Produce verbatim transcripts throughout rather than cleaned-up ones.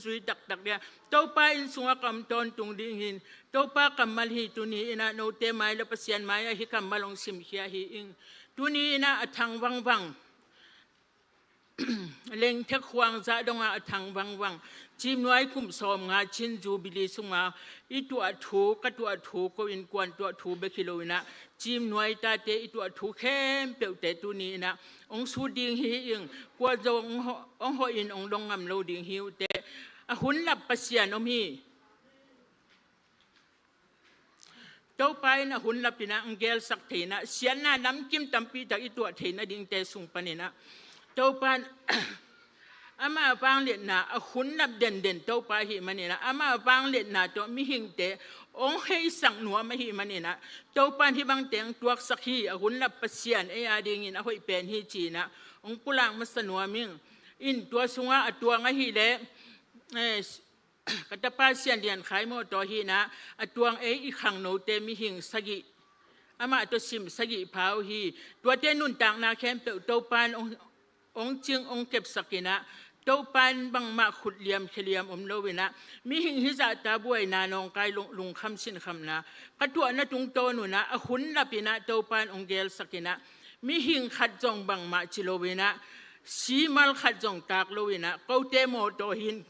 zui taktak dia. Topa inn sungah ka om tawntung ding hi. Topa kammal hi, tuni in ah note mai le Pasian mai-ah hih kammal hong simkhia hi ing. Tuni in ah a thang vangvang, lengthek khuangzah dongah a thang vangvang, ciimnuai kum sawmnga cin Jubilee sungah i tuah thu, ka tuah thu, ko innkuan tuah thu bek hi lo in ah, ciimnuai tate i tuah thu khempeuhte tuni in ah hong sut ding hi ing. Kua zong hong hawh, hong hawh in hong dong ngam lo ding hi uh teh. A hun lap Pasian om hi. Topa in a hun lap in ah hong gelsak thei in ah, siatna namkim tampi tak i tuah thei nadingte sung panin ah, Topa in ama vangliatna, a hun lap denden Topa ahih manin ah, ama vangliatna tawh mihingte hong heisak nuam ahih manin ah, Topa in hih bangte hong tuaksak hi. A hun lap Pasian ei adingin a hoih pen hi ci in ah hong pulak masa nuam ing. In tua sungah a tuang ahih leh, eh, ka tapa Sian Lian Khai Maw Taw hi in ah, a tuang ei i khangnote mihing sagih, amah tawh sim sagih pha uh hi. Tuate nuntakna khempeuh Topa in hong, hong cing, hong kepsak in ah, Topa in bangmah khut liam khe liam om lo in ah, mihing hih zahta buaina, nawngkai lung, lungkham sinkhamna, ka tuahna tungtawn un ah, a hun lap in ah Topa in hong gelsak in ah, mihing khat zong bangmah ci lo in ah, simal khat zong tak lo in ah, kote mawtaw hi in,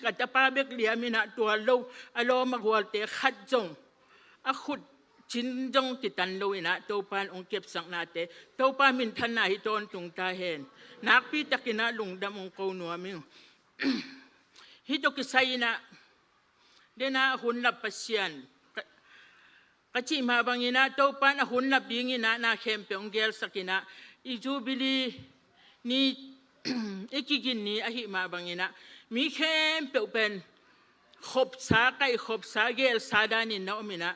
ka tapa bek liam in ah tual lo, a lawm a gualte khat zong, a khut cin zong kitan lo in ah, Topa in hong kepsaknate, Topa minthanna hi tawntung ta hen. Nakpi tak in ah lungdam hong ko nuam ing. Hih tawh kisai in ah, den ah a hun lap Pasian, ka, ka cih mah bangin ah, Topa in a hun lap dingin ah na khempeuh hong gelsak in ah, i Jubilee ni, i kigin ni ahih mah bangin ah, mi khempeuh pen khopsa, kaihkhopsa, gelsa danin na om in ah,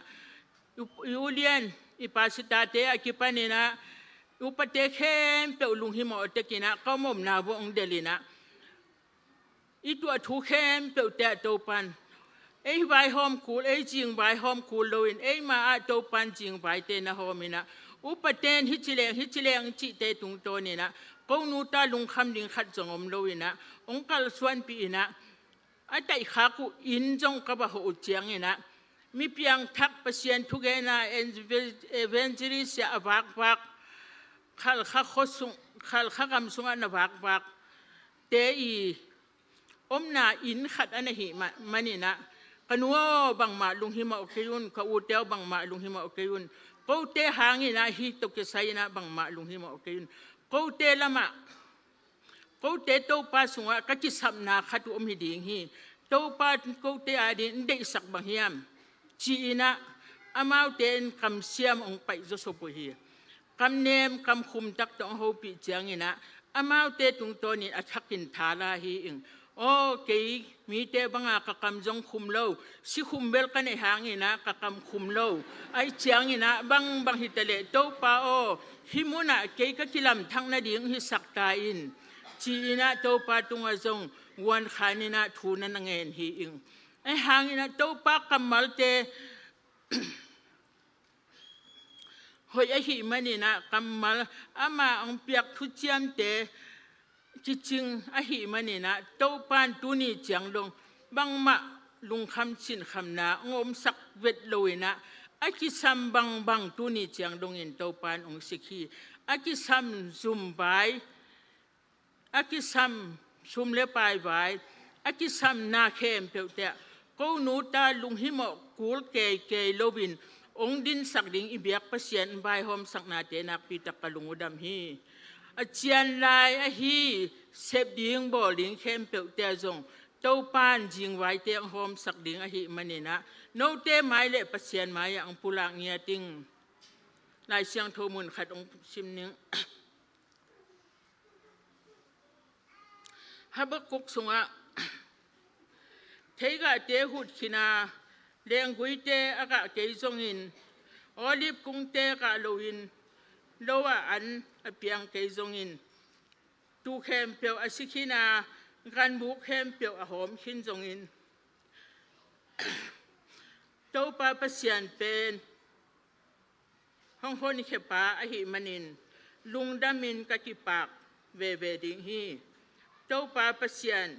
i u, i ulian, i pasitate a kipan in ah, upate khempeuh lunghimawh tek in ah, ka om omna vuah hong delh in ah, i tuah thu khempeuhte ah Topa in ei vaihawm kul, ei zing vaihawm kul lo in, ei ma-ah Topa in zing vaite na hawm in ah, upate in hih ci leng, hih ci leng cihte tungtawn in ah, ko nu ta lungkham ding khat zong om lo in ah, hong kalsuanpih in ah, a taihkhak uh inn zong ka va hawh uh ciangin ah, mi piangthak, Pasian thugena, evangelist a vakvak, Khalkha khua sung, Khalkha gam sungah na vakvakte i omna inn khat a na hih ma, manin ah, ka nu aw, bangmah lunghimawh kei un, ka ute aw, bangmah lunghimawh kei un. Kote hangin ah, hih tawh kisai in ah bangmah lunghimawh kei un. Kote lamah, kote Topa sungah ka kisapna khat uh om hi ding hi. Topa in kote ading deihsak bang hiam, ci in ah, amaute in kamsiam hong paih zawsop uh hi. Kamnem kamkhum tak tawh hong hopih ciangin ah, amaute tungtawnin a thakin tha la hi ing. Aw, kei mite banga ka kam zong khum lo, sikhum bel ka neih hangin ah ka kam khum lo. Ahih ciangin ah, bangbang hi ta leh, Topa aw, hih munah kei ka kilamthak nading hisak ta in, ci in ah Topa tungah zong guankhan in ah thu na na ngen hi ing. Ahih hangin ah Topa kammalte hoih ahih manin ah, kammal, ama hong piak thuciamte kicing ahih manin ah, Topa in tuni ciang dong bangmah lungkham sinkhamna hong omsak vet lo in ah, a kisam bangbang tuni ciang dongin Topa in hong sik hi. A kisam zum vai, a kisam sum le pai vai, a kisam na khempeuhte ah, ko nu ta lunghimawh kul keikei loin hong dinsak ding i biak Pasian vaihawmsaknate nakpi tak ka lung uh dam hi. A cian lai ahi sep ding bawl ding khempeuhte ah zong Topa in zingvaite hong hawmsak ding ahih manin ah, note mai le Pasian mai-ah hong pulak ngiat ing. Lai Siangtho mun khat hong sim ning. Habakkuk sungah, theigahte hut khin a, lengguite a gah kei zongin, olive kungte gah loin, lo-ah an a piang kei zongin, tuu khempeuh a si khin a, ganbuk khempeuh a hawm khin zongin, Topa Pasian pen hong honkhiapa ahih manin, lungdamin ka kipak veve ding hi. Topa Pasian,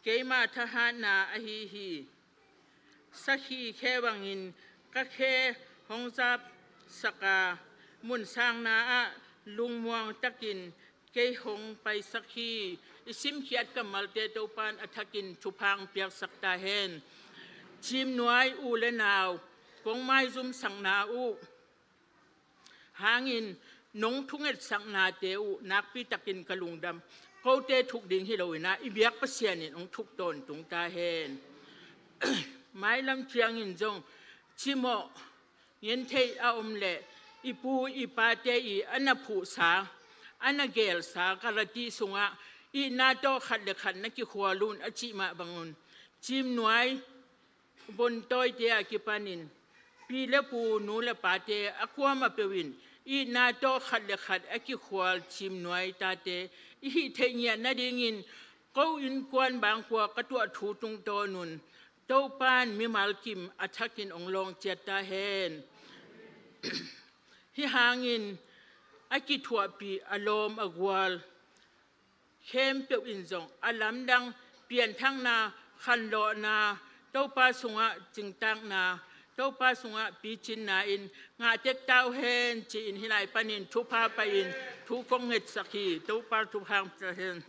keima thahatna ahi hi. Sakhi khe bangin ka khe hong zapsak a, mun sangna ah lungmuang takin kei hong paisak hi. I simkhiat kammalte Topa'n a thakin thupha hong piaksak ta hen. Ciimnuai u le nau, kong maizumsakna uh hangin nong thungetsaknate uh nakpi takin ka lungdam. Kote thuk ding hi lo-in ah, i biak Pasian in hong thuk tawntung ta hen. Mailam ciangin zong cimawh ngen theih a om leh, i pu i pate i a na phuhsa, a na gelsa Galati sungah, itna tawh khat le khat na kikhual un a cih mah bangun, ciimnuai bon tawite a kipanin pi le pu, nu le pate a kuamah peuh in itna tawh khat le khat a kikhual ciimnuai tate i hih theih ngiat nadingin ko innkuan bangkua ka tuah thu tungtawn un Topa'n mimal kim a thakin hong lawng ciat ta hen. Hih hangin a kithuahpih a lawm a gual khempeuh in zong a lamdang pianthakna, khanlawhna, Topa sungah cingtakna, Topa sungah picinna in ngah tek ta uh hen ci-in hih lai panin thupha pai-in thu kong ngetsak hi. Topa thupha hong pia hen.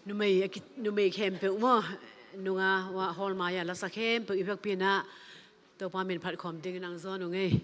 Numei, a ki-, numei khempeuh maw, nunga, wah, hall mai-ah lasa khempeuh i biakpiakna Topa min phat khawm dingin hong zawn ung ei.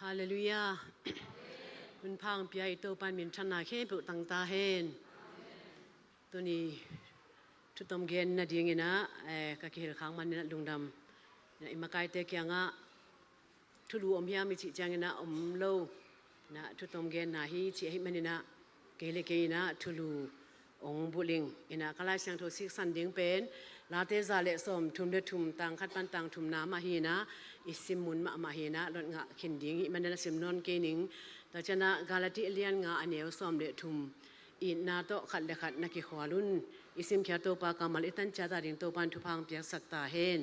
Halleluiah. Hun pha hong pia i Topa in minthanna khempeuh tang ta hen. Tuni thutom gen nadingin ah, eh, ka kihel khak manin ah lungdam. I makaite kiangah thulu om hiam i cih ciangin ah om lo. Thutom genna hi cih ahih manin ah kei le kei in ah thulu hong bulh ing. In ah ka Lai Siangtho siksan ding pen Late za le sawmthum le thum, tang khat pan tang thumna mah hi in ah, i sim mun mahmah hi in ah, lot ngah khin ding ahih manin ah sim nawn kei ning. Tua ciangin ah Galati a lian nga, a neu sawm le thum, itna tawh khat le khat na kikhual un. I simkhia Topa kammal i tan ciat a ding Topa in thupha hong piaksak ta hen.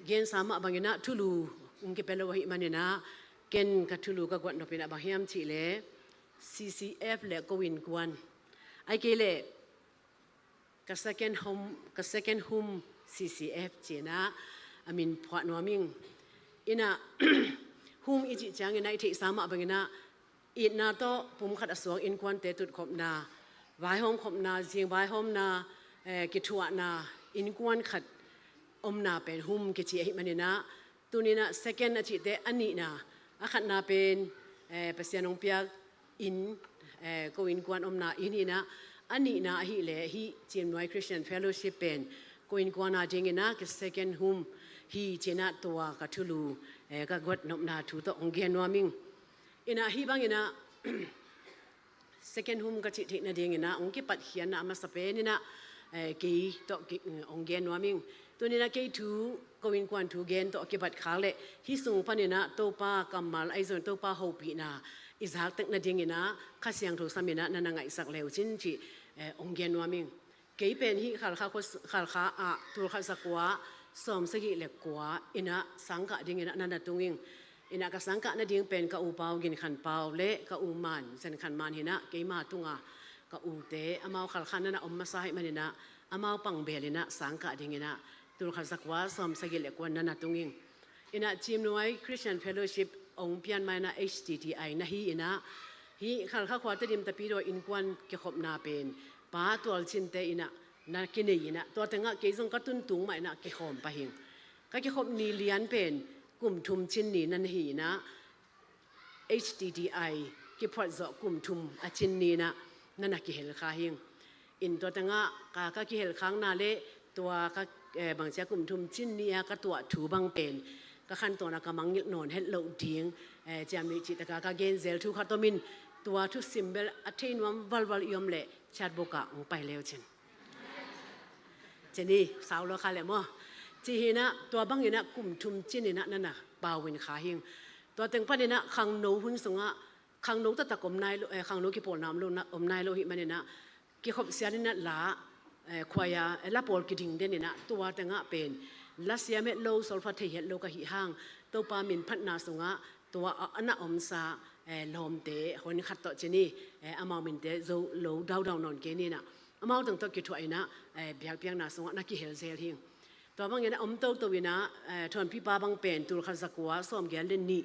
Gensa mah bangin ah thulu hong kipia lo ahih manin ah, ken ka thulu ka guat nop in ah bang hiam cih leh C C F le ko innkuan, ahih kei leh ka second home, ka second home C C F ci-in ah a min phuah nuam ing. In ah home i cih ciangin ah i theihsa mah bangin ah itna tawh pumkhat a suang innkuante tutkhopna, vaihawmkhopna, zing vaihawmna, eh, kithuahna, innkuan khat omna pen home kici ahih manin ah, tuni in ah second a cihte a nihna, a khatna pen, eh, Pasian hong piak inn, eh, ko innkuan omna inn hi in ah, a nihna ahih leh hih Ciimnuai Christian Fellowship pen ko innkuan a dingin ah ka second home hi ci-in ah tua ka thulu, eh, ka guat nopna thu tawh hong gen nuam ing. In ah hih bangin ah second home ka cih theih nadingin ah hong kipatkhiatna a masa pen in ah, eh, kei tawh ki, eh, hong gen nuam ing. Tuni in ah kei thu, ko innkuan thu gen tawh a kipat khak leh hih sung panin ah Topa kammal ahi zongin Topa hopihna i zak tek nadingin ah Kha Siangtho sam in ah na na ngaihsak le uh cin cih, eh, hong gen nuam ing. Kei pen hih Khalkha khua, Khalkha ah tul khat za kua sawm sagih le kua in ah sangkah dingin ah na na tung ing. In ah ka sangkah nading pen ka u Pau Gin Khan Pau le ka u Man Zen Khan Man hi in ah, keima tungah ka ute, amau Khalkha na na om masa ahih manin ah amau pangbel in ah sangkah dingin ah tul khat za kua sawm sagih le kua na na tung ing. In ah Ciimnuai Christian Fellowship hong pian ma in ah H T T I na hi in ah, hih Khalkha khua Tedim Tapidaw innkuan kikhopna pen Pa Tual Cinte in ah na kinei in ah, tua tengah kei zong ka tun tung mah in ah kikhawm pah ing. Ka kikhop ni lian pen kum thum cin ni na na hi in ah, H T T I kiphuat zawh kum thum a cin ni in ah na na kihel kha ing. In tua tengah ka, ka kihel khakna le tua ka, eh, bangci a kum thum cin ni a ka tuah thu bang pen ka khantawn a ka mangngilh nawn het loh ding, eh, ciam nih cih tak a ka gen zel thu khat om in, tua thusim bel a thei nuam valval i om leh chatbook ah hong pai le uh cin. Ci ni, sau lo kha leh maw. Ci hi in ah, tua bangin ah kum thum cin in ah na na pau in kha ing. Tua teng panin ah khangno hun sungah, khangno taktak om nai lo, eh, khangno kipawlna om lo na, om nai lo ahih manin ah, kikhop sial in ah la, eh, khuai a, eh, la pawl kiding den in ah, tua tengah pen la siam het lo, solfa thei het lo ka hih hang, Topa min phatna sungah tua a, a na omsa, eh, lawmte honkhat tawh ci ni, eh, amau minte zo lo daudau nawn kei ni in ah, amau teng tawh kithuah in ah, eh, biakpiakna sungah na kihel zel hi ing. Tua bangin ah om toto in ah, eh, Thawnpipa bang pen tul khat za kua sawmgiat le nih,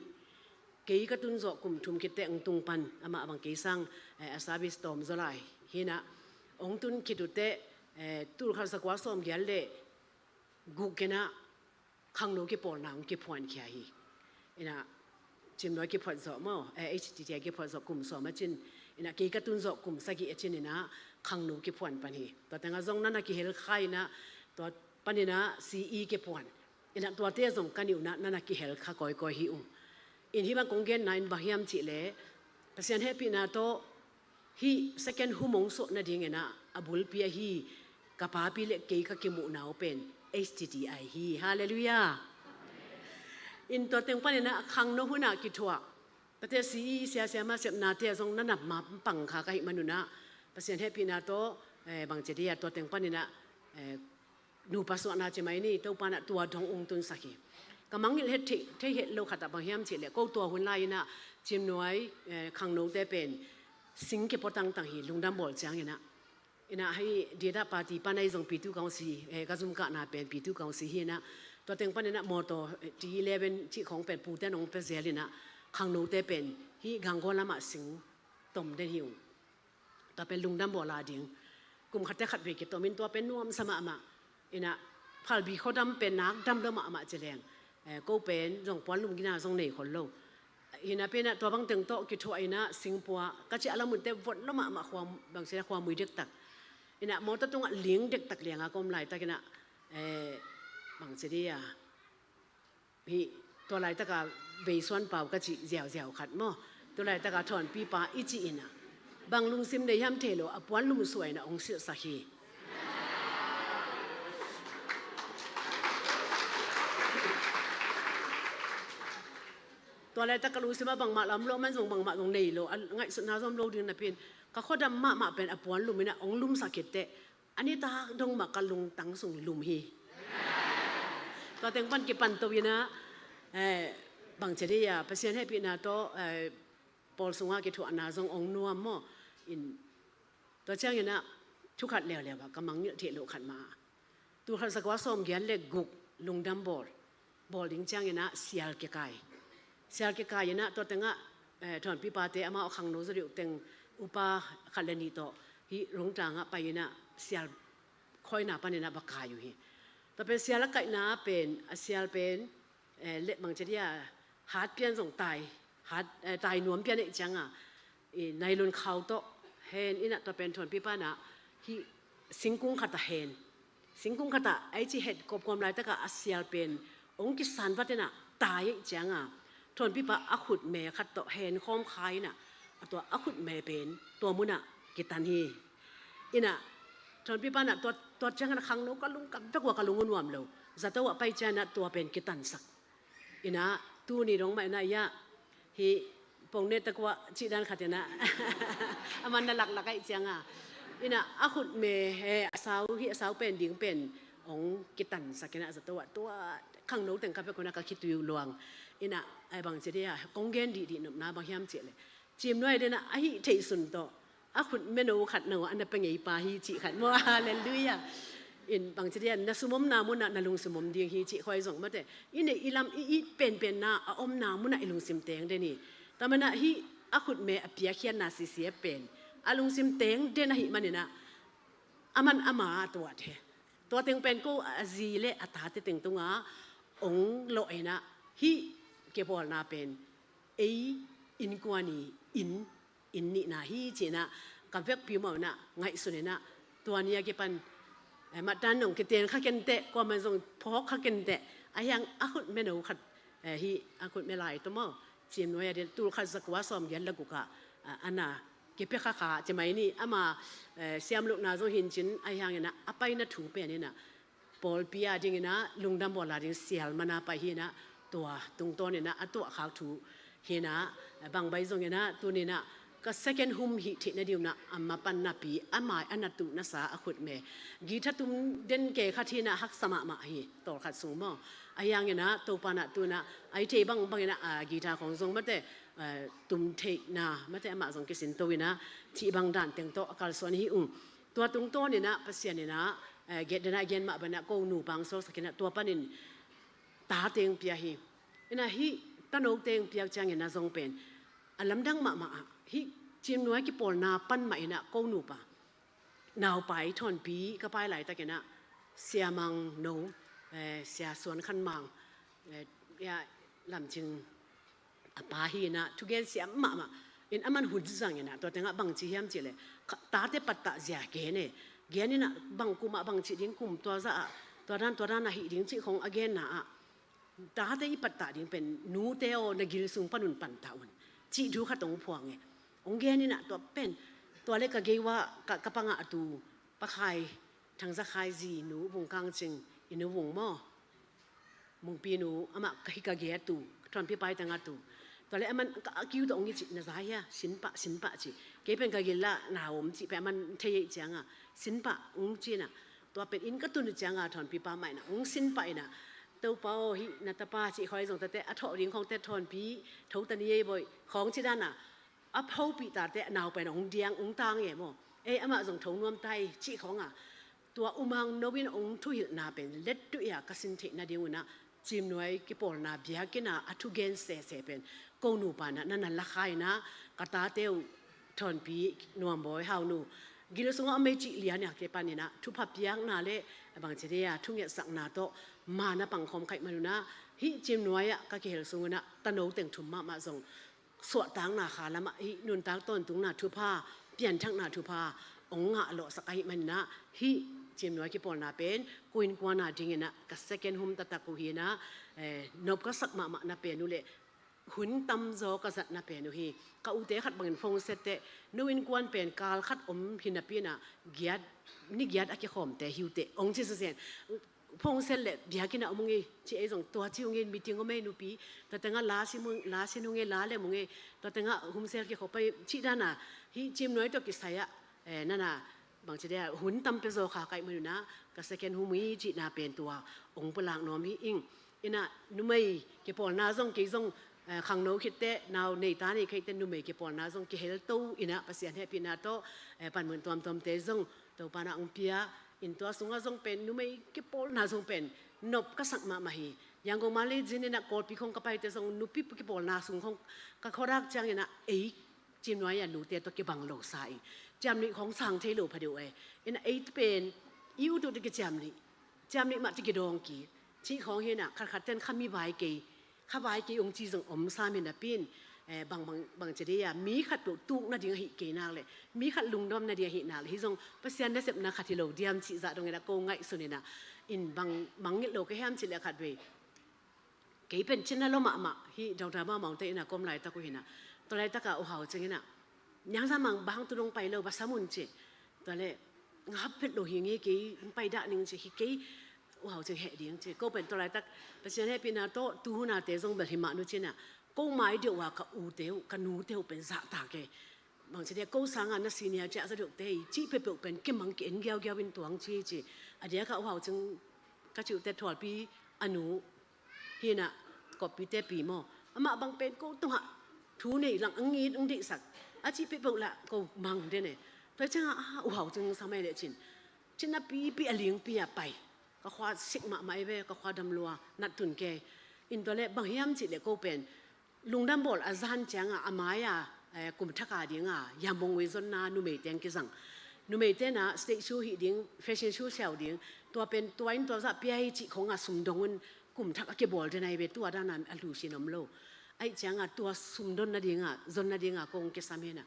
kei ka tun zawh kum thum khit teh hong tung pan, amah bang kei sang, eh, a service tawm zaw lai hi in ah, hong tun khit uh teh, eh, tul khat za kua sawmgiat le guk ken ah khangno kipawlna hong kiphuankhia hi. In ah Ciimnuai kiphuat zawh maw, eh, H T T I kiphuat zawh kum sawm a cin, in ah kei ka tun zawh kum sagih a cin in ah khangno kiphuan pan hi. Tua tengah zong na na kihel kha in ah, tua panin ah C E kiphuan. In ah tuate zong ka nih un ah na na kihel kha kawikawi hi ung. In hih bang kong genna in bang hiam cih leh, Pasian hehpihna tawh hih second home hong suah nadingin ah a bulpi ahi ka papi le kei ka kimuhna uh pen H T T I hi. Halleluiah. In tua teng panin ah khangno hun ah kithuah, tua teh C E, sia, siama sepnate ah zong na na ma pang kha ka hih man un ah, Pasian hehpihna tawh, eh, bangci dih a tua teng panin ah, eh, nupa suahna ci mai ni, Topa in ah tua dong hong tunsak hi. Ka mangngilh het thei, thei het lo khat ah bang hiam cih leh, ko tua hun lai in ah Ciimnuai, eh, khangnote pen sing kipua tangtang hi, lungdam bawl ciangin ah. In ah hih Dida Party pan ahi zong P two Council, eh, ka zum kahna pen P two Council hi in ah, tua teng panin ah mawtaw, eh, T eleven cih khawng pen pute in hong pia zel in ah, khangnote pen hih Gangaw lamah sing tom den hi ung. Tua pen lungdam bawl a ding. Kum khat teh khatvei kitom in tua pen nuamsa mahmah. In ah Phalbi khuadam pen nak dam lo mahmah ci leng, eh, ko pen zong puan lum gina zong nei khol lo. Hi napi inah tua bang teng tawh kithuah inah singpua ka cih a lamun teh vot lo mahmah khua, bangci a khuamui dektak. Inah mawtaw tungah ling dektak lianga ka om laitak inah, eh, bangci dia. Hih tua laitaka veisuan pau ka cih ziauziau khat maw. Tua laitaka thawnpipa i cih inah bang lungsim nei hiam thei lo a puan lumsuai inah hong silhsak hi. Tua laitak ka lungsim ah bangmah lam lo, man zong bangmah zong nei lo, a ngaihsutna zong om lo ding napi in ka khuadam mahmah pen a puan lum inah hong lumsak khit teh a nitak dong mah ka lungtang sung lum hi. Tua teng pan kipanto inah, eh, bangci dia Pasian hehpihna tawh, eh, pawl sungah kithuahna zong hong nuam maw. In tua cianginah thukhat leuleu ah ka mangngilh theih loh khat mah, tul khat zakua sawmgiat le guk lungdam bawl, bawl ding cianginah sial kikai. Sial kikai inah tua tengah, eh, thawnpipate amau a khangno zaw deuh teng upa khat le nih tawh hih Rungtlangah pai inah sial khawina paninah va kai uh hi. Tua pen sial a kaihna pen, a sial pen, eh, leh bangci dia hat pian zong tai, hat, eh, tai nuam pian eh cianga, i nailun khau tawh hen inah tua pen thawnpipa inah hih singkung khatah hen. Singkung khatah ei ci het kawpkuam laitakah a sial pen hong kisan vat inah tai eh cianga thawnpipa a khutme khat tawh hen khawm khai inah a tua a khutme pen tua munah kitan hi. Inah thawnpipa inah tua, tua cianginah khangno ka lung ka vek ua ka lung uh nuam lo. Zato ah pai cianginah tua pen kitansak. Inah tuni dong mah inah ia hih pongnet takuah cihdan khat inah a man na laklak aih cianga inah a khutme he a sau hih a sau pen ding pen hong kitansak inah zato ah tua khangno teng ka vek uh inah ka khitui uh luang. Inah ai bangci dia kong gen dihdih nopna bang hiam cih leh Ciimnuai denah a hih theih sun tawh a khutme no khat no a na pia ngeipa hi cih khat maw. Halleluiah. In bangci dia na sum omna munah na lungsim om ding hi cih khuai zong mate. I neih i lam i it penpenna a omna munah i lungsim teng den hi. Tua manah hih a khutme a piakkhiatna sisia pen a lungsim teng den ahih maninah a man ama a tuat hi. Tua teng pen ko a zi le a tate teng tungah hong lawh inah hih kipawlna pen ei innkuan i inn, inn nihna hi ci inah ka vekpi mawh inah ngaihsun inah tua ni a kipan, eh, mattan nong kiten kha kenteh, kuaman zong phawk kha kenteh, a hiang a khutme no khat, eh, hih a khutme lai tawh maw, Ciimnuai a ding tul khat zakua sawmgiat le gukah, ah, a na kipia kha kha ci mai ni. Ama, eh, siamlukna zong hincin a hiang inah a paina thu pen inah pawlpi a ding inah lungdam bawl a ding sial mana pai hi inah tua tungtawn inah a tuahkhak thu hi inah bangbai zong inah tuni inah ka second home hih theih nading uh inah a mapan napi a mai a na tuh na sa a khutme guitar tum den ke khat hi inah haksa mahmah hi tawlkhat sung maw. A hiang inah Topa inah tu inah a i thei bangbang inah a guitar khong zong mate, eh, tum theihna mate amah zong kisinto inah cih bang dan teng tawh a kalsuan hi ung. Tua tungtawn inah Pasian inah, eh, get denah gen mah banah ko nupa hong suaksak inah tua panin ta teng pia hi. Inah hih tano teng piak ciangin a zong pen a lamdang mahmah ah hih Ciimnuai kipawlna pan mah inah ko nupa naupai thawnpi ka pai laitak inah siamang no, eh, sia suan khan mang, eh, ia lamcing a pa hi inah thugen siam mahmah in a man hun zang inah tua tengah bangci hiam cih leh tate pattah zia gen e. Gen inah bang kumah bangci ding kum tua zah ah tua dan tua dan a hih ding cih khong a genna ah tate i pattah ding pen nute aw na gil sung pan un pantah un cih thu khat hong phuang e. Hong gen inah tua pen tua le ka gei uah ka, ka pangah a tu Pa Khai, Thang Za Khai zi nu Vung Kang Cing i nu Vung maw. Mungpi nu amah ka hi ka gei a tu, thawnpi pai tang a tu. Tua le a man ka a kiu tawh hong i cih na za hia, sin pah, sin pah cih. Kei pen ka gil lah na om cih pen a man thei ei cianga sin pah hong ci inah tua pen inn ka tun uh cianga thawnpi pa mah inah hong sin pah inah Topa aw hih na tapa cih khoi zong tate a thawh ding khong te thawnpi tho ta ni ei bawi khong ci dan a a phopih tate a nau pen hong diang hong tang e maw. Ei amah zong tho nuam tai cih khong a tua umang no in hong thuhilhna pen lettuh ia ka sin theih nading unah Ciimnuai kipawlna biakinn a a thugen sese pen ko nupa inah na na la kha inah ka tate uh thawnpi nuambawi hau nu gil sungah a mei cih lian ia ke pan inah thupha piakna le bangci dia thungetsakna tawh ma na pangkhawm khaih man unah hih Ciimnuai ah ka kihel sung un ah tano teng thum mahmah zong suahtakna kha lamah hih nuntak tawntungna thupha, pianthakna thupha hong ngah lawhsak ahih manin ah hih Ciimnuai kipawlna pen ko innkuan a dingin ah ka second home taktak uh hi-in ah, eh, nop ka sak mahmahna pen uh leh hun tamzaw ka zatna pen uh hi. Ka ute khat bangin phone set teh, no innkuan pen kal khat om hi napi-in ah giat, ni giat a kikhawmte hi uh teh, hong ci sesen. Phone set leh biakinn ah om ung ei, ci ei zong tua ci ung ei, meeting om ei nupi, tua tengah la sim ung, la sin ung ei, la lem ung ei, tua tengah hun sel kikhop ei, cih dan a hih Ciimnuai tawh kisai ah, eh, nana bangci dia hun tam pia zaw kha ka hih man un ah ka second home hi cihna pen tua hong pulak nuam hi ing. In ah numei kipawlna zong kei zong, eh, khangno khit teh, nau nei ta nei kha hi teh, numei kipawlna zong kihel to in ah Pasian hehpihna tawh, eh, panmun tuamtuamte zong Topa in ah hong pia in, tua sungah zong pen numei kipawlna zong pen nop ka sak mahmah hi. Yangon Maleizin in ah Kawlpi khong ka pai teh zong nupi kipawlna sung khong ka khawlak ciangin ah ei Ciimnuai a nute tawh kibang lo sa ing. Ciamnuih khong sang thei lo pha deuh e. In ah ei pen i ut uh teh kiciamnuih, ciamnuih mah teh kidawng kik, cih khawng hi-in ah khatkhat ten kha mi vai kei, kha vai kei hong ci zong om sam hi napi-in, eh, bang, bang, bangci dih a, mi khat peuh tuk nading ahih kei nak leh, mi khat lungdam nading ahih nak leh, hih zong Pasian nasepna khat hi lo diam cih zah dongin ah ko ngaihsun in ah, in bang mangngilh lo ka hiam cih leh khatvei kei pen cina lua mahmah, hih Doctor Mah Maung te inn ah ka om laitak uh hi-in ah, tua laitak a U Hau Cing in ah, Niang Za Mang, bang tu dong pai lo, va sam un ci. Tua leh, nga hap phet lo hi ing ei, kei hong pai dah ning ci hi kei, U Hau Cing heh ding ci. Ko pen tua laitak Pasian hehpihna tawh tu hun a te zong bel hi mah nu ci-in ah, ko mai deuh a ka ute uh, ka nute uh pen zahtak e. Bangci dia, ko sangin na senior ciah za deuhte hi, cih peuhpeuh pen kimang ki-en giaugiau in tua hong ci ci. A diak a U Hau Cing ka cih uh teh Thualpi a nu hi-in ah, Kawppite pi maw, amah bang pen ko tungah thu nei lang hong it hong deihsak, a cih peuhpeuh lah ko mang den e. Tua ciangah, ah, U Hau Cing sam ei leh cin, cina pipi a lingpi a pai. Ka khua sik mahmah ei ve, ka khua dam lua, nat tun kei. In tua leh bang hiam cih leh ko pen lungdam bawl a zan ciangah a mai-a, eh, kum thak a ding a yambong wei zonna numeite hong kizang. Numeite in ah stage show hih ding, fashion show siau ding, tua pen tua in tua zah pia hi cih khong a sum dong un kum thak a kibawl den ahi ve, tua dan a a lusin om lo. Ahih ciangah tua sum don nading a, zon nading a kong kisam hi-in ah,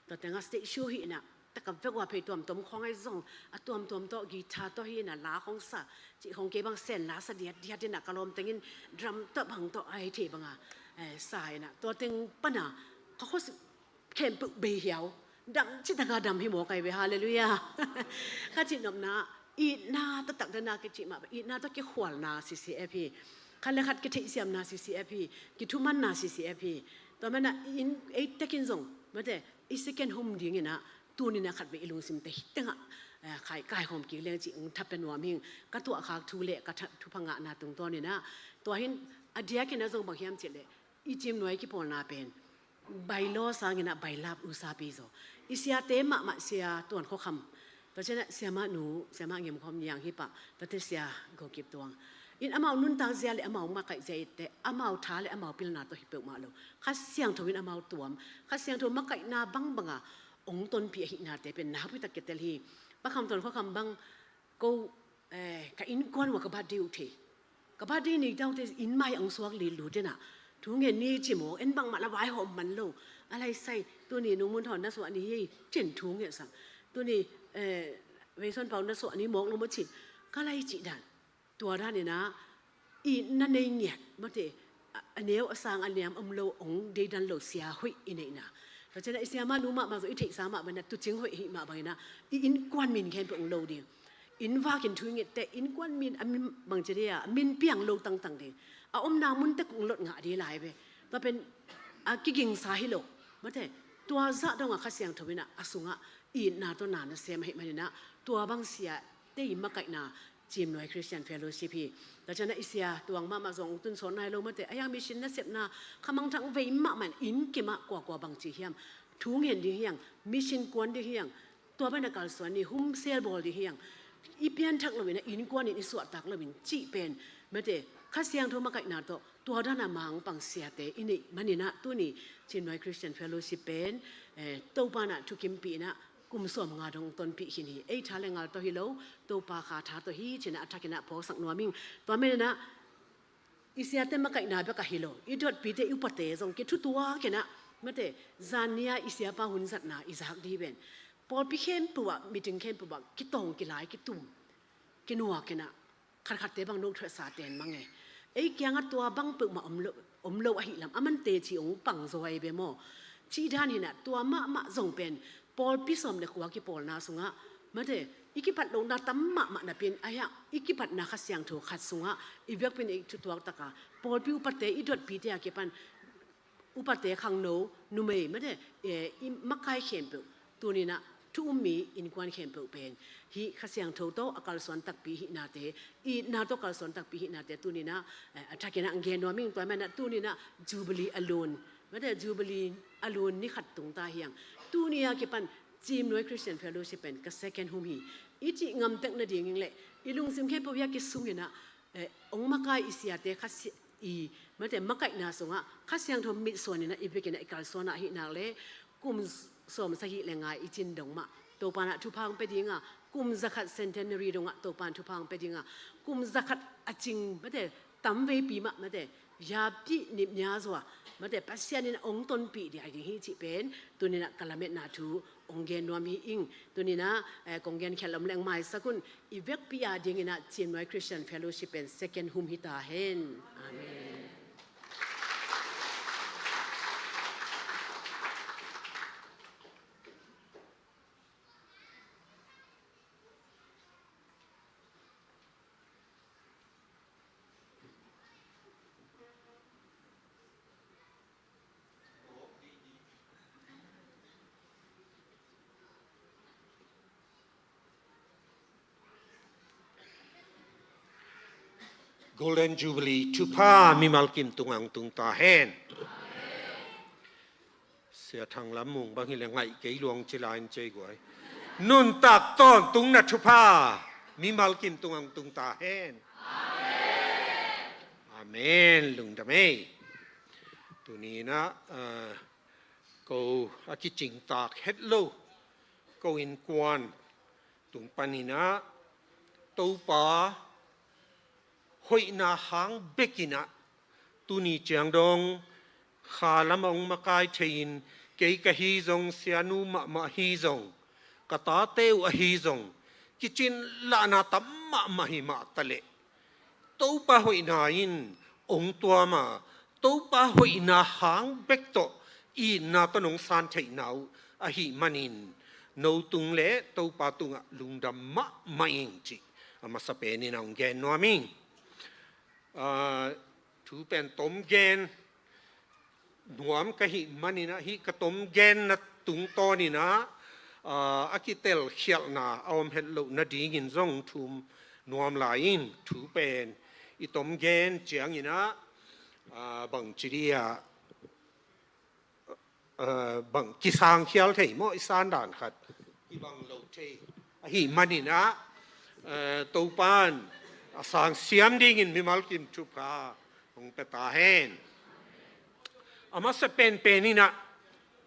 tua tengah stage show hih in ah, taka vek uh a phei tuamtuam khawng ahi zong, a tuamtuam tawh, guitar tawh hi-in ah, la khawng sa, cih khawng kei bang sen la sa diatdiat in ah, ka lawm teng in drum tawh bang tawh ahi thei bang a, eh, sa in ah, tua teng pan a ka khua khempeuh bei hiau, dam cih tak a dam hi mawk ahi ve, halleluiah. Ka cihnopna, itna taktak dan a kicih mah, itna tawh kikhualna C C F hi. Khat leh khat kitheihsiamna C C F hi, kithumanna C C F hi. Tua manin ah, in, ei tekin zong, mate, i second home dingin ah, tuni-in ah khatvei i lungsimte hih tengah, eh, kai, kaikhawm kik leng cih hong thapia nuam hi ing. Ka tuahkhak thu leh ka tha-, thupha ngahna tungtawnin ah, tua hi-in a diakin ah zong bang hiam cih leh, i Ciimnuai kipawlna pen by law sangin ah by love, usapi zaw. I siate mahmah, Sia Tuan Khua Kham, tua ciangin ah Siamah Nu, Siamah Ngim Khawm Niang hi pah, tua teh Sia Go Kip Tuang. In amau nuntak zia leh amau makaih zia i teh, amau tha leh amau pilna tawh hi peuhmah lo. Kha Siangtho in amau tuam, Kha Siangtho makaihna bangbang a hong tonpih ahihnate pen nakpi tak kitel hi. Pa Kham Tuan Khua Kham bang, ko, eh, ka innkuan uh a ka birthday uh thei, ka birthday nei ta uh teh inn mai ah hong suak lillut in ah, thu ngen ni ci mawk, en bangmah lah vaihawm man lo. A lai sai, tuni Nu Mun Thawn na suah ni hi, cin thu ngen sang. Tuni, eh, Veison Pau na suah ni mawk lo maw cin, ka lai cih dan. Tua danin ah, itna nei ngiat, mate, a, a neu a sang a niam om lo, hong deidan lo sia hoih i neihna. Tua ciangin ah i Siamah Nu mahmah zong i theihsa mah bangin ah, tuucing hoih ahih mah bangin ah, i innkuan min khempeuh hong lo ding. Inn vak in thu i nget teh, innkuan min, a min bangci dih a, a min piang lo tangtang ding. A omna mun tek hong lot ngah dih lai ve. Tua pen a kigingsa hi lo. Mate, tua zah dongah Kha Siangtho in ah a sungah itna tawh na nasem ahih manin ah, tua bang siate i makaihna Ciimnuai Christian Fellowship hi. Tua ciangin ah i Sia Tuang mahmah zong tun sawn nai lo, mate, a hiang mission nasepna kha mangthang vei mahmah in, inn kim ah kuakua bangci hiam, thu ngen ding hiang, mission kuan ding hiang, tua bang a kalsuan ni, home cell bawl ding hiang, i pianthak loin ah, innkuan in i suahtak loin cih pen, mate, Kha Siangtho makaihna tawh tua dan a mangpang siate i neih manin ah, tuni Ciimnuai Christian Fellowship pen, eh, Topa in ah thukimpih in ah kum sawmnga dong tonpih khin hi. Ei tha leh ngal tawh hi lo, Topa Kha tha tawh hi ci-in ah a thakin ah phawksak nuam ing. Tua manin ah I siate makaihna bek ahi lo, i dotpite, i upate zong kithutuak in ah, mate, zan ni-a i siapa hun zatna i zak dih pen pawlpi khempeuh ah, meeting khempeuh ah kitawng, kilai, kitum, kinuak in ah, khatkhatte bang nong thuahsa ten mang e. Ei kiangah tua bang peuhmah om lo, om lo ahih lam, a man teci hong pang zaw ahi ve maw? Cih dan hi in ah, tua mahmah zong pen pawlpi sawm le kua kipawlna sungah, mate, i kipat lohna tam mahmah napi-in, ahi hang i kipatna Kha Siangtho khat sungah i biakpi-in i thutuak tak a, pawlpi upate, i dotpite a kipan upate, khangno, numei, mate, eh, i makai khempeuh, tuni-in ah thu um mi innkuan khempeuh pen hih Kha Siangtho tawh a kalsuan takpi hihnate, itna tawh kalsuan takpi hihnate tuni-in ah, eh, a thakin ah gen nuam ing. Tua manin ah tuni-in ah Jubilee a lun, mate, Jubilee a lun ni khat tung ta hi hang. Tuni a kipan Cimnuai Christian Fellowship pen ka second home hi, i cih ngam tek nading ing leh, i lungsim khempeuh hi a kisung in ah, eh, hong makai i siate Kha Si-, i, mate, makaihna sungah Kha Siangtho mitsuan in ah i biakinn ah i kalsuan ahih nak leh, kum sawm sagih le nga i cin dong mah Topa in ah thupha hong pia ding a, kum zakhat centenary dongah Topa in thupha hong pia ding a, kum zakhat a cing, mate, tamveipi mah, mate, yapih nipnia zua, mate, Pasian in hong tonpih ding, a ding hi cih pen tuni-in ah ka lametna thu hong gen nuam hi ing. Tuni-in ah, eh, kong gen khial om leng maisak un, i vekpi a dingin ah Cimnuai Christian Fellowship pen second home hi ta hen. Amen. Golden Jubilee thupha mimal kim tungah hong tung ta hen. Sia Thang Lam Mung bang hileh ngaih kei luang ci lai in cei guai. Nuntak tawntungna thupha mimal kim tungah hong tung ta hen. Amen. Lungdam ei. Tuni-in ah, ah, ko a kicingtak het lo, ko innkuan tung panin ah Topa hoihna hang bekin ah, tuni ciang dong kha lamah hong makai thei-in, kei ka hi zong, sianu mahmah hi zong, ka tate uh ahi zong, kicin lahna tam mahmah hi mah taleh, Topa hoihna in hong tuam a, Topa hoihna hang bek tawh itna tawh nong san theihna uh ahih manin, no tung le Topa tungah lungdam mahmah ing cih a masa penin ah hong gen nuam ing. Ah, thu pen tom gen nuam ka hih manin ah, hih ka tom genna tungtawnin ah, ah, a kitelkhialhna a om het loh nadingin zong thum nuam lai ing. Thu pen i tom gen ciangin ah, ah, bangci dih ah, ah, bang kisangkhial thei maw, i sandan khat kibang lo thei ahih manin ah, eh, Topa in a sangsiam dingin mimal kim thupha hong pia ta hen. A masa penpen in ah,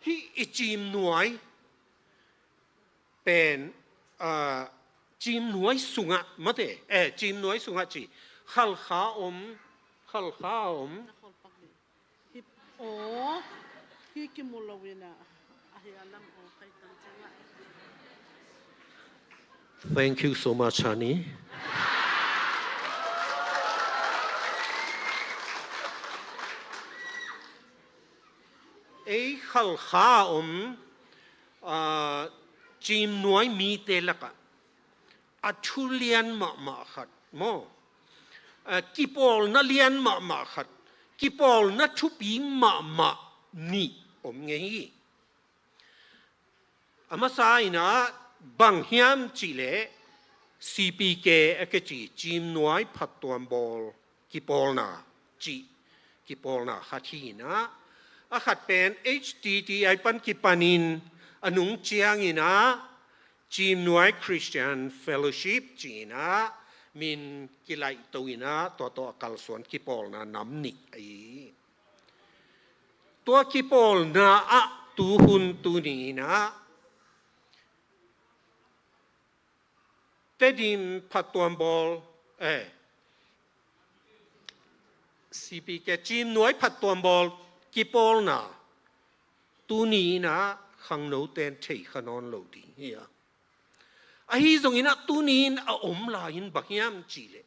hih i Cimnuai pen, ah, Cimnuai sungah, mate, eh, Cimnuai sungah ci, Khalkha om, Khalkha om. Aw, hi kimu lo in ah, ahi a lam aw, kai tang ciangah. Thank you so much, honey. Ei Khalkha om, ah, Cimnuai mite lakah a thu lian mahmah khat maw, a kipawlna lian mahmah khat, kipawlna thupi mahmah nih om ngei hi. A masa in ah bang hiam cih leh C P K a kici, Cimnuai Phattuam Bawl Kipawlna cih kipawlna khat hi in ah, a khat pen H T T I pan kipanin a nung ciangin ah Cimnuai Christian Fellowship ci-in ah min kilaihto in ah, tua tawh a kalsuan kipawlna nam nih ahi hi. Tua kipawlna ah tuhun tuni in ah Tedim Phattuam Bawl, eh, C P K cimnuai phattuam bawl kipawlna tuni in ah khangnote in thei kha nawn lo ding hi a. Ahi zongin ah tuni in a om lai in bang hiam cih leh,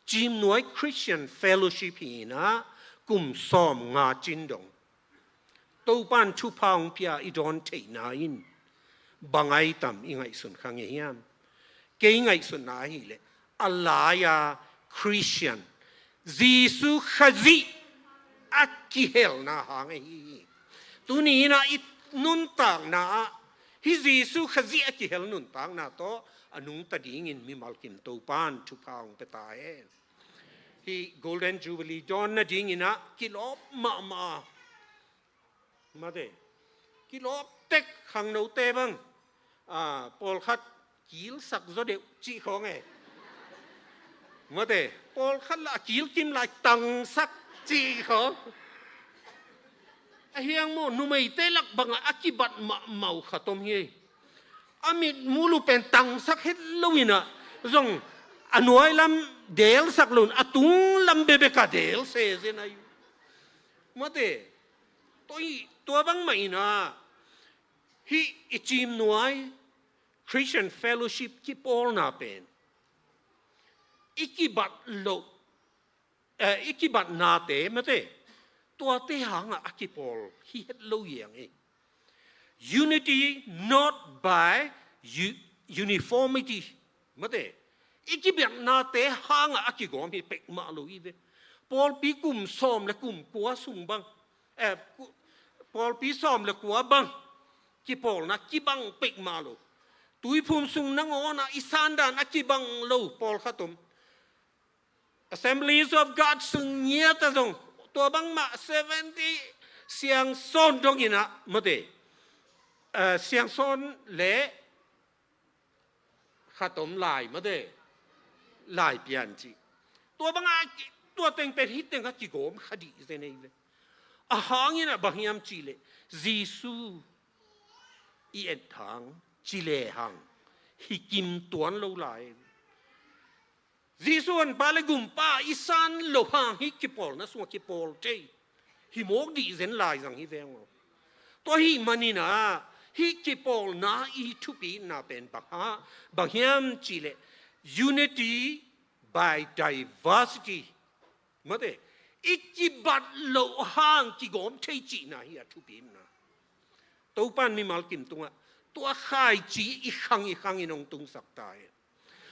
cimnuai Christian Fellowship hi in ah kum sawmnga cin dong Topa in thupha hong pia i dawn theihna in bang ai tam i ngaihsun kha ngei hiam? Kei ngaihsutna ahih leh a lai-a Christian, Jesu Khazih a kihelna hang ahi hi. Tuni in ah i nuntakna ah hih Jesu Khazih a kihel nuntakna tawh a nungta dingin mimal kim Topa in thupha hong pia ta hen. Hih Golden Jubilee dawn nadingin ah kilawp mahmah a, mate, kilawp tek khangnote bang, a, pawlkhat kilsak zaw deuh cih khawng e. Mate, pawlkhat lah a kilkim lai tangsak cih khawng. A hiang maw, numeite lak bangah a kibat mahmah uh khat om hi. A mit mulu pen tangsak het lo in ah zong a nuai lam delsak lo in a tung lam bekbek a del se zen ahi uh. Mate, tua, tua bangmah in ah hih i cimnuai Christian Fellowship kipawlna pen i kibat loh, eh, i kibatnate, mate, tuate hangah a kipawl hi het lo hi ang e. Unity not by u-, uniformity. Mate, i kibatnate hangah a kigawm hi peuhmah lo hi ve. Pawlpi kum sawm le kum kua sung bang, eh, ku-, pawlpi sawm le kua bang kipawlna kibang peuhmah lo. Tuiphum sung nangawnah i sandan a kibang lo pawlkhat om. Assemblies of God sung ngiat ah zong tua bangmah seventy siangsawn dongin ah, mate, eh, siangsawn le khat om lai, mate, lai pian cih. Tua bangah ki-, tua teng pen hih tengah kigawm kha dih zen ei ve. A hangin ah bang hiam cih leh Jesu i et hang, ci le hang hi kim tuan lo lai. Jesu honpa le gumpa i san loh hang hih kipawlna sungah kipawl thei hi mawk dih zen lai zang hi veng aw. Tua ahih manin ah hih kipawlna i thupina pen bang ha, bang hiam cih leh unity by diversity. Mate, i kibat loh hang kigawm thei cihna hi a thupina. Topa in mimal kim tungah tua khaici i khang i khangin hong tungsak ta hi.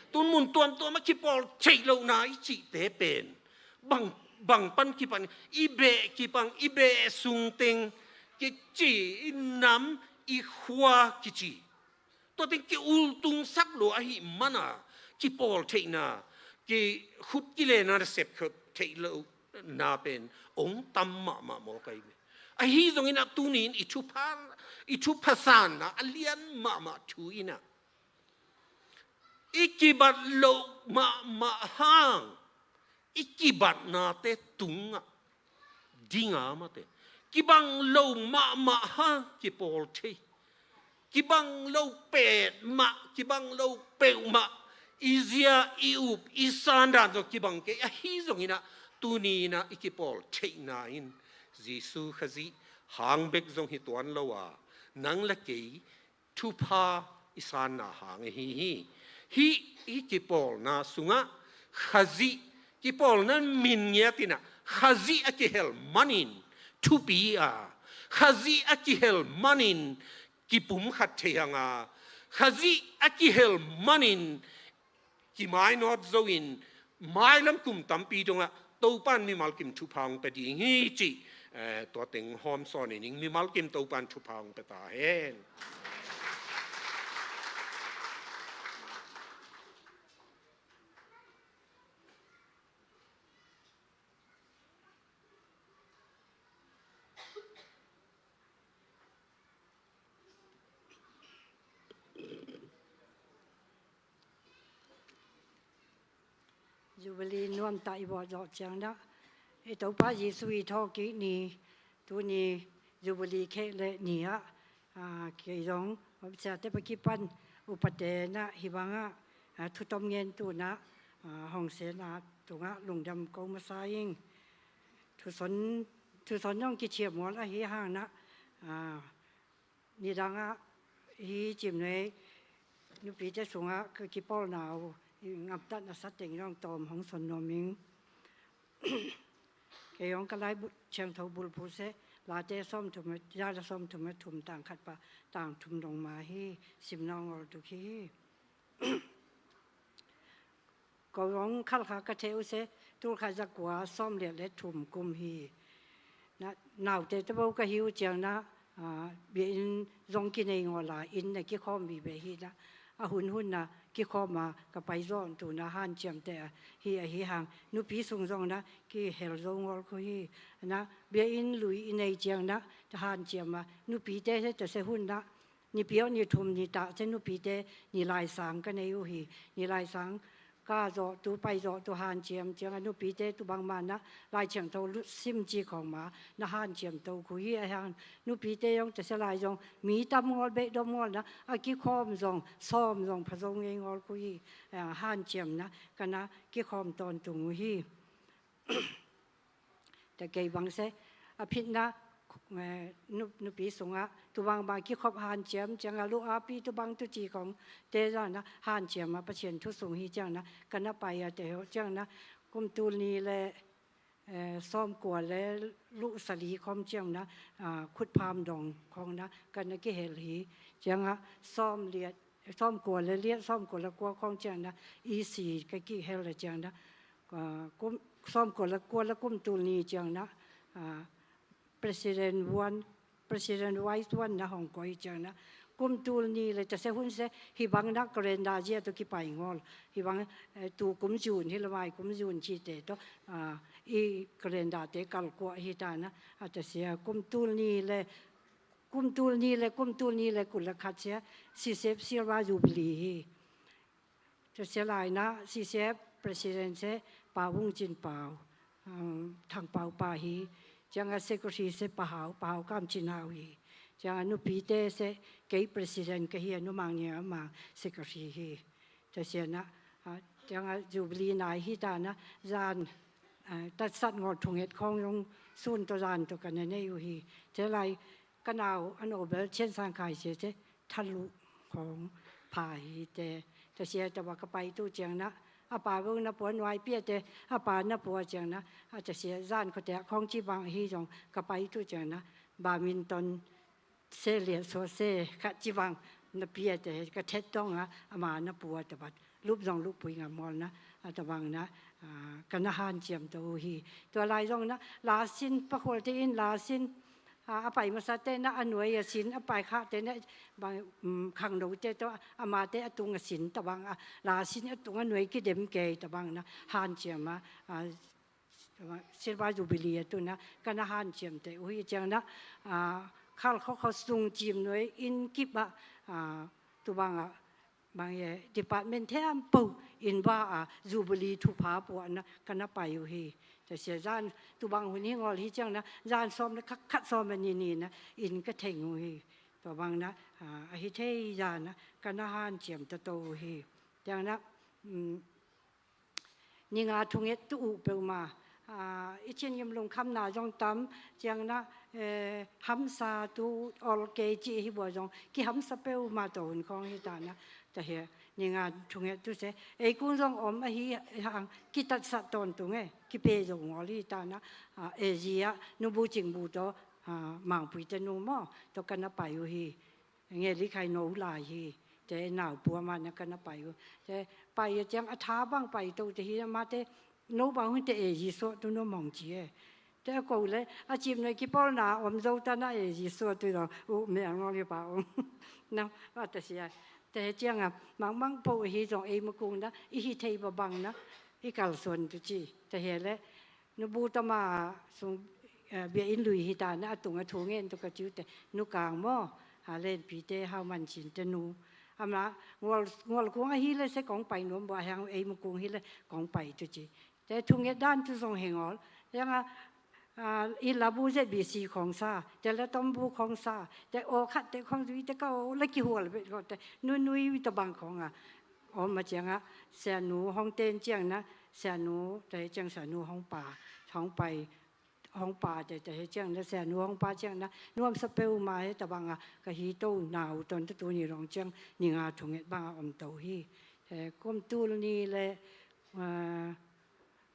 Tun mun tuamtuam a kipawl theih lohna i cihte pen bang, bang pan kipan, i beh kipang, i beh sungteng kici, i nam, i khua kici. Tua teng ki-ultungsak lo ahih mana kipawl theihna, ki khut kilena nasep khot theih lohna pen hong tam mahmah mawk ahi ve. Ahi zongin ah tuni in i thupha, i thupha sanna a lian mahmah thu in ah i kibat loh mahmah hang i kibatnate tungah dinga, mate, kibang lo mahmah hang kipawl thei, kibang lo petmah, kibang lo peuhmah, i zia, i up, i sandan zong kibang kei. Ahi zongin ah tuni in ah i kipawl theihna in Jesu Khazih hang bek zong hi tuan lo a, nang le kei thupha i sanna hang ahi hi. Hih, hih kipawlna sungah Khazih, kipawlna min ngiat in ah Khazih a kihel manin thupi a, Khazih a kihel manin kipumkhat thei hang a, Khazih a kihel manin kimainawt zo in mailam kum tampi dongah Topa in mimal kim thupha hong pia ding hi cih, eh, tua teng hawm sawn in ing. Mimal kim Topa in thupha hong pia ta hen. Jubilee nuamtak i bawh zawh ciangin ah, i Topa Jesu i thawhkik ni, tuni Jubilee khehleh ni ah, aa, kei zong, siate pakipan upate in ah hih bangah, aa, thutom ngen tu in ah, aa, hong sena tungah lungdam ko masa ing. Thuson, thuson zong kithiam ngawl ahi hang na, a, nidang ah hi Cimnuai nupite sungah ka kipawlna uh ngamtatna sateng zong tawm hong son nuam ing. Kei hong ka lai bu-, Thiangtho bulphu seh, Late sawmthum, za le sawmthum le thum tang khat pan tang thum dong ma hi, sim nawn ngawl tuk hi. Ko zong khalkha ka thei uh seh, tulkhat zakua sawmliat le thum kum hi. Na, naute tawh ka hi uh ciang na, a, biakinn zong kinei ngawl a, inn na kikhawm vive hi na, a hunhun na kikhawm a, ka pai zawh tu na hanciam teh a, hi ahi hang, nupi sung zong na kihel zo ngawl kho hi. Na, biakinn lui i nei ciang na, hanciam a, nupite seh tasia hun na, nipi aw ni thum ni tah seh nupite ni laisang ka nei uh hi. Ni laisang ka zawh tu, pai zawh tu hanciam ciang a nupite tu bangmah na, Lai Thiangtho lut sim ci khawng ma na hanciam to kho hi. A hang nupite zong tasia lai zong mi tam ngawl, beidom ngawl na, a kikhawm zong, sawm zong pha zo ngei ngawl kho hi. A, hanciam na ka na kikhawm tawntung uh hi. Tua kei bang seh, a phitna, eh, nu-, nupi sungah tu bangmah kikhop hanciam ciang a, lu api tu bang tu ci khawng te zong na hanciam a, Pasian thu sung hi ciang na, ka na pai a te ho ciang na, kum tul ni le, eh, sawmkua le lu sali khawng ciang na, a, khutpham dong khawng na, ka na kihel hi. Ciang a sawmliat, sawmkua le liat, sawmkua le kua khawng ciang na, E C ka kihel a ciang na, a, kum, sawmkua le kua le kum tul ni ciang na, a, President one, President Vice one na hong koih ciang na, kum tul ni le tasia hun seh, hi bang na calendar zia tawh kipai ngawl. Hi bang, eh, tu kum June hi le mai kum June cite tawh, a, i calendar te kalkuah hi ta na, a tasia kum tul ni le, kum tul ni le, kum tul ni le kul le khat sia, sisep Silver Jubilee hi. Tasia lai na, sisep President seh Pa Vung Cin Pau, um, Thang Pau pa hi. Ciang a Secretary seh Pa Hau, Pa Hau Kam Cin Hau hi. Ciang a nupite seh kei President ka hi a, Nu Mang Niang Mang Secretary hi. Tasia na, a, ciang a Jubilee nai hi ta na, zan, a, tatsat ngawl thunget khawng zong sun tawh zan tawh ka na nei uh hi. Tasia lai ka nau a nobel Cian Sang Khai sia seh, thaluh khawng pha hi te. Tasia tawh ka pai tu ciang na, a pa bang na pua nuai pia te, a pa na pua ciang na, a tasia zan khuate khawng ci bang hi zong ka pai tu ciang na, badminton seh liat sua seh khat ci bang na pia te, ka thet dong a, ama na pua ta bat. Lup zong lup pui ngam ngawl na, a ta bang na, a, ka na hanciam to uh hi. Tua lai zong na, la sin pakhual te in, la sin, a, a pai masa te na a nuai a sin, a pai khah te na bang, um, khangno te tawh, amate a tung a sin ta bang a, la sin a tung a nuai kidem kei ta bang na, hanciam a, a, Silver Jubilee a tu na, ka na hanciam te uh hi ciang na, a, khal kho kho sung Cimnuai inn kip a, a, tu bang a, bang e, department thiam po in ba a, Jubilee thupha pua na, ka na pai uh hi. Tasia zan, tu bang hun hi ngawl hi ciang na, zan sawm le khat, khat sawm le ni ni na, inn ka theng uh hi. Tua bang na, a, a hi thei zan na, ka na hanciam ta to uh hi. Ciang na, um, ni nga thunget tu uh peuhmah, a, i Chin Gim lungkhamna zong tam, ciang na, eh, hamsa tu ol kei ci hi bua zong, kihamsa peuhmah tawh hun khawng hi ta na, tasia, ni nga thunget tu seh, ei kung zong om ahi hang, kitatsat tawntung e, kipe zong ngawl hi ta na, a, A Z ah, Nu Bu Cing Bu tawh, a, Mangpui te nu maw, tawh ka na pai uh hi. Nge li khai no lai hi. Te nau pua ma na ka na pai uh. Te pai a ciang a tha bang pai to te hi ma te no bang hun te A Z suah tu no mong ci e. Te a ko le a Cimnuai kipawlna om zo ta na A Z suah tu lo. U me ang ong hi pa ong. Na, a tasia. Te ciang a mang mang po hi zong ei ma kung na. I hi thei ba bang na. I kalsuan tu ci. Te hi le. Nu Bu tama sung, eh, biakinn lui hi ta na a tung a thu ngen tu ka ciu te, Nu Kang maw, a, Lenpi te, Hau Man Cin te nu. Ama, ngawl, ngawl kung ahi le seh kong pai nuam bua, a hang ei mu kung hi le kong pai tu ci. Te thunget dan tu zong he ngawl. Yang a, a, i la bu Z B C khong sa, te la tom bu khong sa, te aw khat te khong zui te ka aw la kihual bet ko te, nunui ta bang khong a. Om a ciang a, Sianu hong ten ciang na, Sianu, te ciang Sianu hong pa, hong pai, hong pa te, te he ciang na, Sia Nu hong pa ciang na, nuamsa peuhmah hi. Tabang a ka hi to nau ton ta tu ni long ciang ni nga thunget bang a om to hi. Eh, kum tul ni le, ah,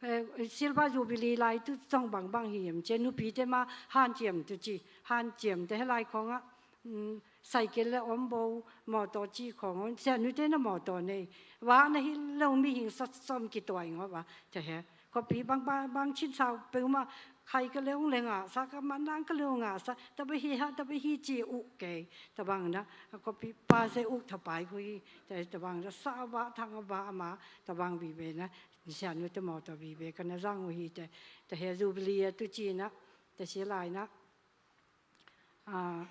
eh, Silver Jubilee lai tu zong bangbang hi hiam ci a, nupite mah hanciam tu ci, hanciam te he lai khawng ah, um, cycle le om bo, mawtaw ci khawng om, Sia Nu te na mawtaw nei, vak na hi lo mihing sawtsawm kituai ngawh va, te he. Khuapi bang, bang, bang cin sau peuhmah, khai ka leung le ngahsa, ka manlang ka leung ngahsa, ta bang hi ha, ta bang hi ci uh kei, tabang na, khuapi pa se uh thapai khui, ta, tabang na sa a vah, thang a vah ama, tabang vive na, Sia Nu te mawtaw vive, ka na zang uh hi te, ta he Jubilee a tu ci na, ta si lai na, ah,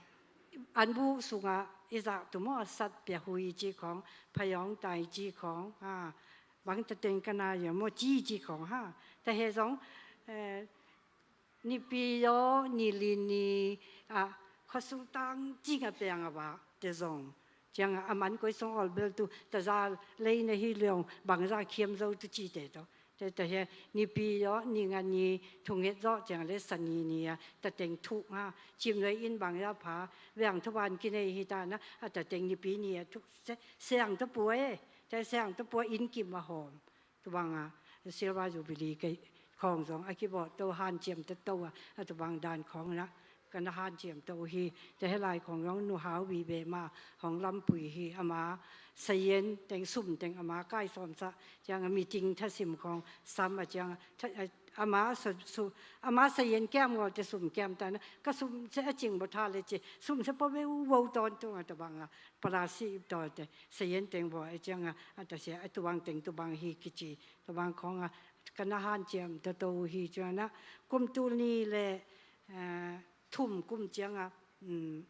an buh sungah i zah tu maw, sat pia hui ci khawng, phayawng tai ci khawng, ah, bang ta teng ka na ia maw, ci ci khawng ha. Ta he zong, eh, nipi yaw, ni li ni, ah, khuasung tang cing a piang a va, te zong. Ciang a man koi song awl bel tu, ta za lei na hi leong, bang za khiam zo tu ci te to. Te, te he, nipi yaw, ni nga ni, thunget zawh ciang le sa ni ni a, ta teng thuh nga, cim lei in bang za pha, veng thuban kinei hi ta na, a ta teng nipi ni a thuh se, siang ta pua e, te siang ta pua in kim a hawm. Tubang a, Silver Jubilee kei khawng zong, a kibawh to, hanciam ta to a, a tubang dan khawng na, ka na hanciam to hi, te he lai khawng zong, Nu Hau vive mah, hong lampui hi, ama sayen teng, sum teng, ama kai sawmsa, ciang a meeting thasim khawng, sam a ciang a, tha, a, ama sa, su, ama sayen kiam ngawl te sum kiam ta na, ka sum se a cing bo tha le ci, sum se pa ve u vo tawntung a, tabang a, palasi taw te, sayen teng bo a ciang a, a ta sia, a tubang teng tubang hi kici, tabang khawng a, ka na hanciam ta to hi ciang na, kum tul ni le, eh, thum kum ciang a, um,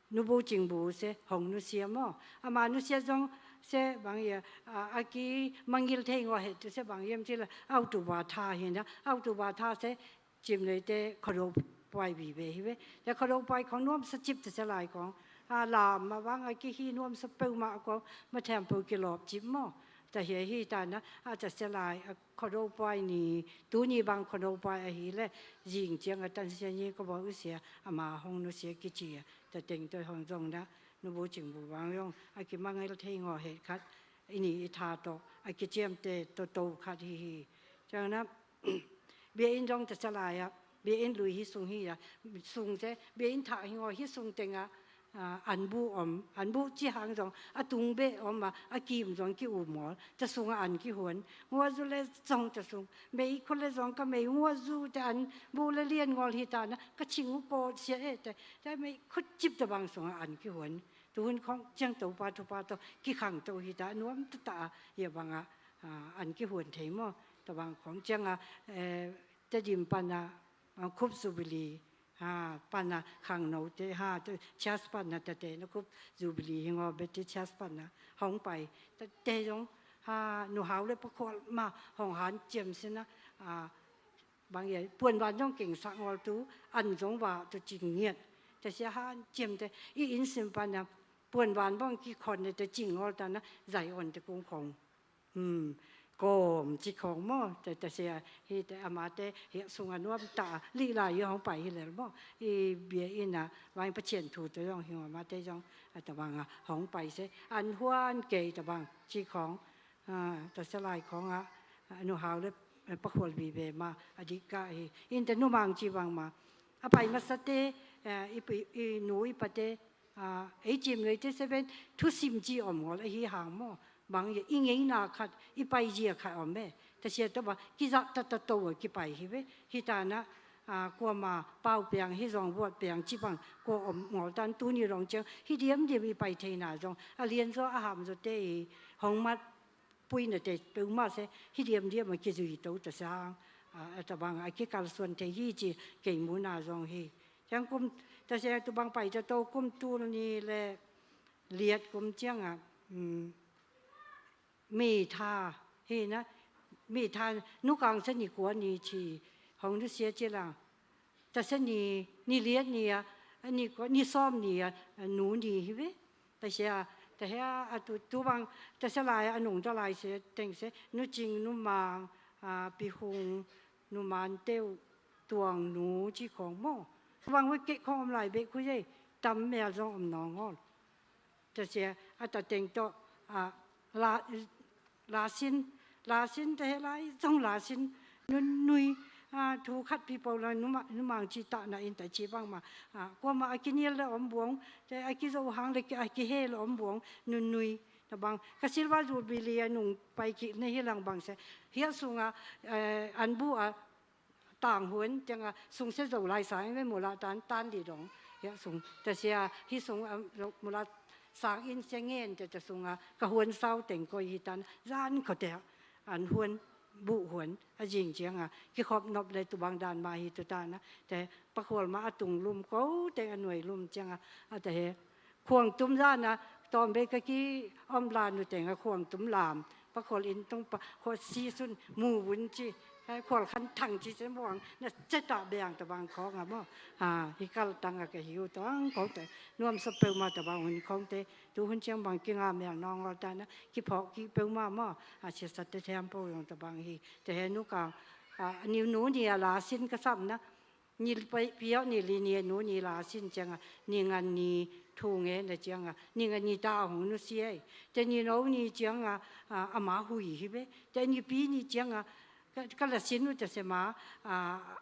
Nu Bu Cing Bu se, hong nusia maw. Ama nusia zong se, bang ia, a, a ki mangil thei ngawh het tu se, bang iam ci la, October tha hi na, October tha se, cim lei te Khuado Pai vive hi ve. Te Khuado Pai khawng nuamsa cip tu se lai khawng. A, lam a bang a ki hi nuamsa peuhmah khawng, ma thiam peuh kilawp cip maw. Ta hia hi ta na, a ta se lai, a, Khuado Pai ni, tu ni bang Khuado Pai ahi le, zing ciang a tan sia ni ka bawh u sia, ama hong nusia kici a, ta teng to hong zong na, Nu Bu Cing Bu bang zong, a ki mangil thei ngawh het khat, i ni i tha tawh, a kiciamteh toto khat hi hi. Ciang na, bia inn zong ta sia lai a, bia inn lui hi sung hi a, sung te, bia inn thah hi ngawh hi sung teng a, a, an buh om, an buh ci hang zong, a tung beh om a, a kim zong ki-um ngawl, ta sung a an kihuan, nguazu le zong ta sung, mei khut le zong ka mei nguazu te an buh le lian ngawl hi ta na, ka cing uh kawt sia e te, te mei khut cip ta bang sung a an kihuan. Tu hun khawng ciang Topa thupha tawh kikhang to hi ta, nuam ta ta a, hia bang a, a, an kihuan thei maw, tabang khawng ciang a, eh, Tedim pan a, a, khup Jubilee, ha, pan a khangno te, ha, te, church pan a tate na khup Jubilee hi ngaw, Baptist church pan a hong pai, tate zong, ha, Nu Hau le Pa Khual mah hong hanciam sin a, a, bang ia, puan van zong kingsak ngawl tu, an zong va tu cing ngiat. Ta sia hanciam te, i inn sim pan a, puan van bang kikhon ne te cing ngawl ta na, zai on te kung khong. Hmm, kawm ci khong maw, ta, ta sia, hi te ama te, hi sung a nuam ta, li lai i hong pai hi lel maw. I bia inn a, vang Pasian thu te zong hi ngaw, ama te zong, a tabang a, hong pai se, an huan kei tabang, ci khong. A, ta sia lai khawng a, a, Nu Hau le, a, Pa Khual vive mah, a dik ka hi. Inn te Nu Mang ci bang mah. A pai masa te, a, i pi, i nu i pa te, a, ei cim ngei te seven, thusim ci om ngawl ahi hang maw. Bang ia, i ngeina khat, i pai zia khat om e. Ta sia ta ba, kizak ta ta to a kipai hi ve. Hi ta na, a, kuama pau piang, hi zong vuat piang, ci bang, kua om ngawl tan tu ni long ciang, hi diam diam i pai theina zong, a lian zaw, a ham zaw te i, hong mat, puina te peuhmah se, hi diamdiam a kizui to ta sang, a, a tabang a kikalsuan thei hi ci kei muna zong hi. Ciang kum, ta se tubang pai ta to kum tul ni le liat kum ciang a, um, May tha, hi na, May tha, Nu Kang Sa ni kua ni ci, hong nusia ci lang, ta sa ni, ni liat ni a, a ni kua, ni sawm ni a, a nu ni hi ve. Ta sia, ta hia, a tu, tu bang, ta sa lai, a nung ta lai se, teng se, Nu Cing, Nu Mang, a, Pi Hung, Nu Man Teu, tuang nu ci khawng maw. Bang vei kei khawng om lai bek khu ei, tam mel zong om nawngawl. Tua sia a ta teng tawh a la lasin, lasin te he lai zong lasin nunnui. A thu khat pipo la numa numang ci ta na in ta ci bang ma. A kuama a kinial le om buang te a kizo hang le a kihe le om buang nunnui. Na bang ka silver jubilee a nung pai kik na hi lang bang se hiah sunga an bu a tang huan tianga sung se zo lai sang in ve mula tan tan di dong. Hiah sung ta sia hi sung mula sang in sia ngen te ta sunga ka huan sau teng koi hi tan zan ko te an huan bu huan a zing cianga kikhop nop le tubang dan ma hi tu tana te pakhual ma a tung lum ko te a nuai lum cianga a te he khuang tum zana tawm bei ka ki om la nu tenga khuang tum lam pakhual in tung pakhual si sun mu vun ci khual khan thang ci se muang na ceta beang ta bang khawng a maw. Hi kal tanga ka hiu tawng khawng te nuam sa peuma ta bang hun khawng te tu hun ciang bang kinga mel nawng lo tana kiphawk ki peuma maw. A sia sa te thiam po yong ta bang hi te he nu kang a niu nu ni a la sin ka sam na ni pai piau ni li ni nu ni la sin cianga ni ngan ni thu nge na cianga ni ngan ni ta hong nu siai te ni no ni cianga ama hui hi be te ni pi ni cianga ka la sin u ta sema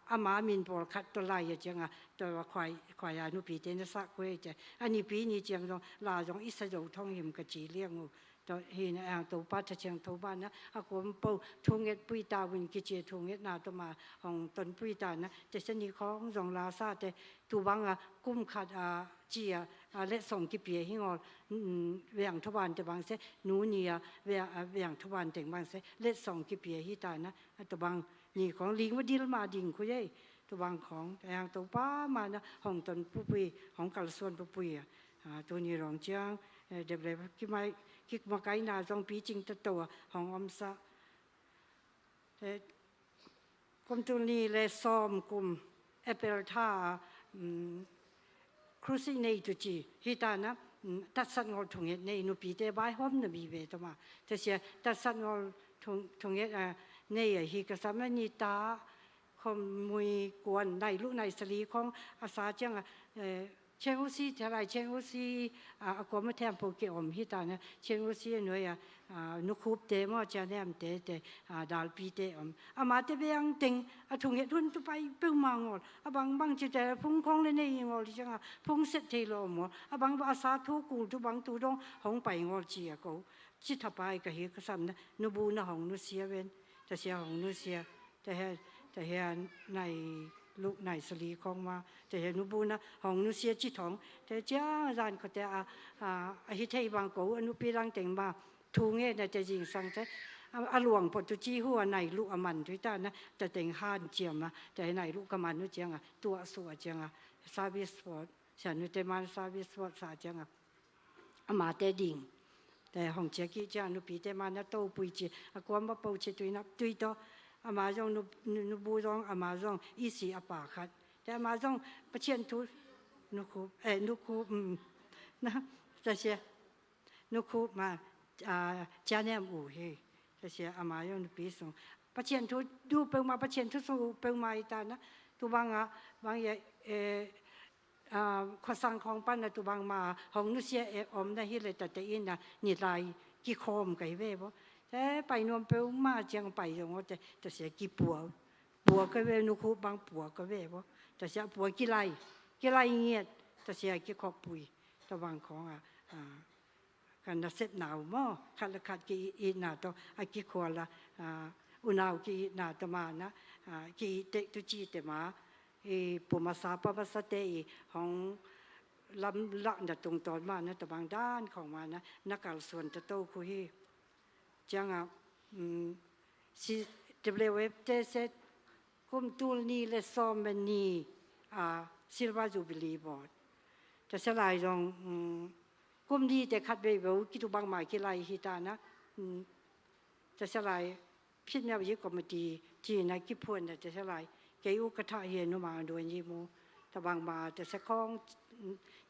ama min pawl khat to lai ya cianga to khwai khwai a nu pi te na sa kwe te ani pi ni ciang zong la zong i sa zo thong him ka ci liang u. Tua hi na ang Topa Tha Ciang Topa na a kuam po thunget pui ta win kici thunget na toma hong ton pui ta na te sa ni khong zong la sa te tu bang a kum khat a ci a let song kipia hi ngol. Veng thoban te bang se nu ni a veng thoban teng bang se let song kipia hi ta na a tu bang ni khong ling wa dil ma ding khu yei. Tu bang khong ang Topa ma na hong ton pupui hong kalsuan pupui a. Tu ni rong ciang dep le kimai kik makai na zong pi cing ta to a hong om sa. Kum tu ni le sawm kum April tha a krusi nei tu ci hi ta na tatsat ngol thunget nei nupi te bai hom na bi ve toma te sia tatsat ngol thunget a nei a hi ka sa ma ni ta khom mui kuan nai lu nai sali khong a sa ciang a Chiang usi te lai chiang usi a kuama thiam po ke om hi ta na chiang usi a nuai a nukhup te maw cia nem te te dalpi te om ama te beng teng a thung het hun tu pai peu ma ngol a bang bang ci te phung khong le nei ngol ciang a phung set thei lo maw a bang a sa thu kul tu bang tu dong hong pai ngol ci a ko ci thapai ka hi ka sam na nubu na hong nusia ven ta sia hong nusia. Te he, te he a nai luk nai sali khong ma te he nubu na hong nusia ci thong te cia zan ko te a a hi thei bang ko a nupi lang teng ma thu nge na te zingsang te a luang po tu ci hu a nai luk a man tu ta na te teng han ciam a te he nai luk ka man nu ciang a tua su a ciang a service for sia nu te man service for sa ciang a ama te ding te hong cia ki cia nupi te ma na to pui ci a kuam ba po ci tui nap tui to ama zong nubu zong ama zong isi a pa khat te ama zong pacian thu nukhup eh nukhup na ta sia nukhup ma cia nem u hi ta sia ama zong nupi sung pacian thu du peu ma pacian thu sung u peu ma i ta na tu bang a bang ye eh khuasang khawng pan a tu bang ma hong nusia e om na hi le ta te in a ni lai kikhawm ka hi ve bo te pai nuam peu ma ciang pai zong o te ta sia kipua pua ka ve nukhup bang pua ka ve bo ta sia pua kilai kilai ngiat ta sia kikhawp pui ta bang khawng a ka nasepna uh maw khat le khat ki itna tawh a kikhual a unau ki itna tawh ma na ki it tek tu ci te ma i pumasa pamasate i hong lamlahna tungtawn ma na tabang dan khawng ma na na kalsuan ta to khu hi. Ciangah si W F te set kum tul ni le sawm le ni a silver jubilee bawt. Tasia lai zong kum ni te khat vei veu kitu bangmah kilai hi ta na. Tasia lai phit miau yi committee ci na kiphuan na tasia lai kei u ka thah hi nu ma duan yi mu. Tabang ma tasia khawng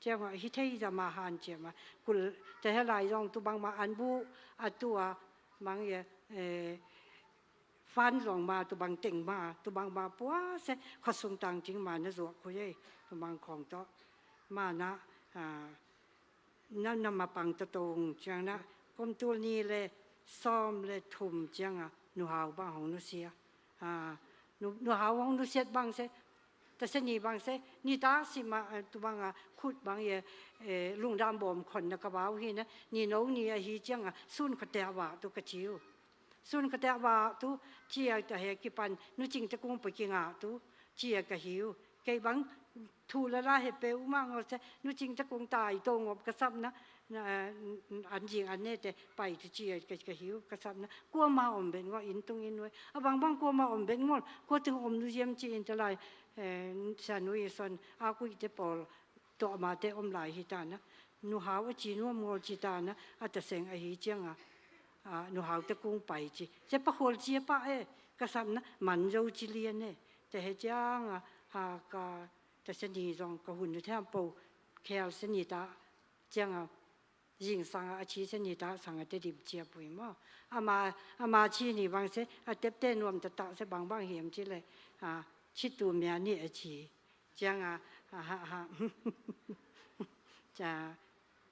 ciang hi thei za ma han ciang ma kul tasia lai zong tu bang ma an bu a tu a mang ye pan zong ma, tu bang teng ma, tu bang ma pua se, khuasung tang cing ma na zuak khui ei, tu bang khawng tawh. Ma na, a, na, na mapang ta tong ciang na, kum tul ni le sawm le thum ciang a, nuhau bang hong nusia. A, nu, nuhau hong nusiat bang se, ta se ni bang se, ni ta si ma, a, tu bang a, khut bang ye, e, lungdam bawm khon na ka bau hi na, ni no ni a hi ciang a, sun khatea wa tu ka ciu. Sun khatea wa tu, cia ta he kipan, nu cing ta kung pa kinga tu, cia ka hiu. Kei bang, thu la la he pe u ma ngol se, nu cing ta kung tai to ngop ka sap na, na, an jing an ne te, pai tu cia ka, ka hiu, ka sap na, kua ma om ben ngol, in tung in wai. A bang bang kua ma om ben ngol, kua tung om nu yem ci in ta lai, e, sa nu i son, a kui te pol, tua ma te om lai hi ta na, nuhau a ci nuam ngol ci ta na, a ta seng a hi ciang a, a, nuhau ta kung pai ci. Se pa khol ci a pa e, ka sap na, man zo ci lian e. Te he ciang a, a, ka, ta se ni zong, ka hun nu thiam po, khel se ni ta, ciang a, zing sang a, a ci se ni ta, sang a te dim cia pui maw. Ama, ama ci ni bang se, a tep te nuam ta ta se bang bang hiam ci le, a, ci tu mia ni a ci. Ciang a, a, ha, ha. Ca,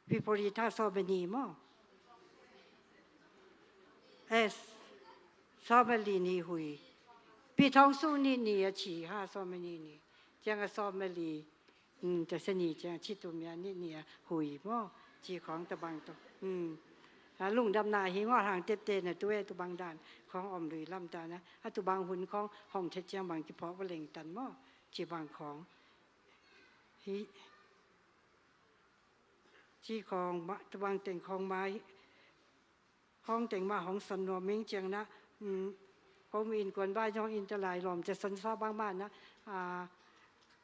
February tha sawm le ni maw? Es, sawm le li ni hui. Pi thong su ni ni a ci ha, sawm le ni ni. Ciang a sawm le li, mm, ta se ni ciang ci tu mia ni ni a hui maw? Ci khawng ta bang to. Mm. A lungdam na hi ngol hang tep te na tu e tu bang dan. Khawng om lui lam ta na. A tu bang hun khawng hong thet ciang bang ki phawk va leng tan maw? Ci bang khawng. Hi, ci khawng ma, tu bang teng khawng ma, khawng teng ma hong son nuam ming ciang na, um, kong in kuan bai zong in ta lai lawm te son sa bang ma na, a,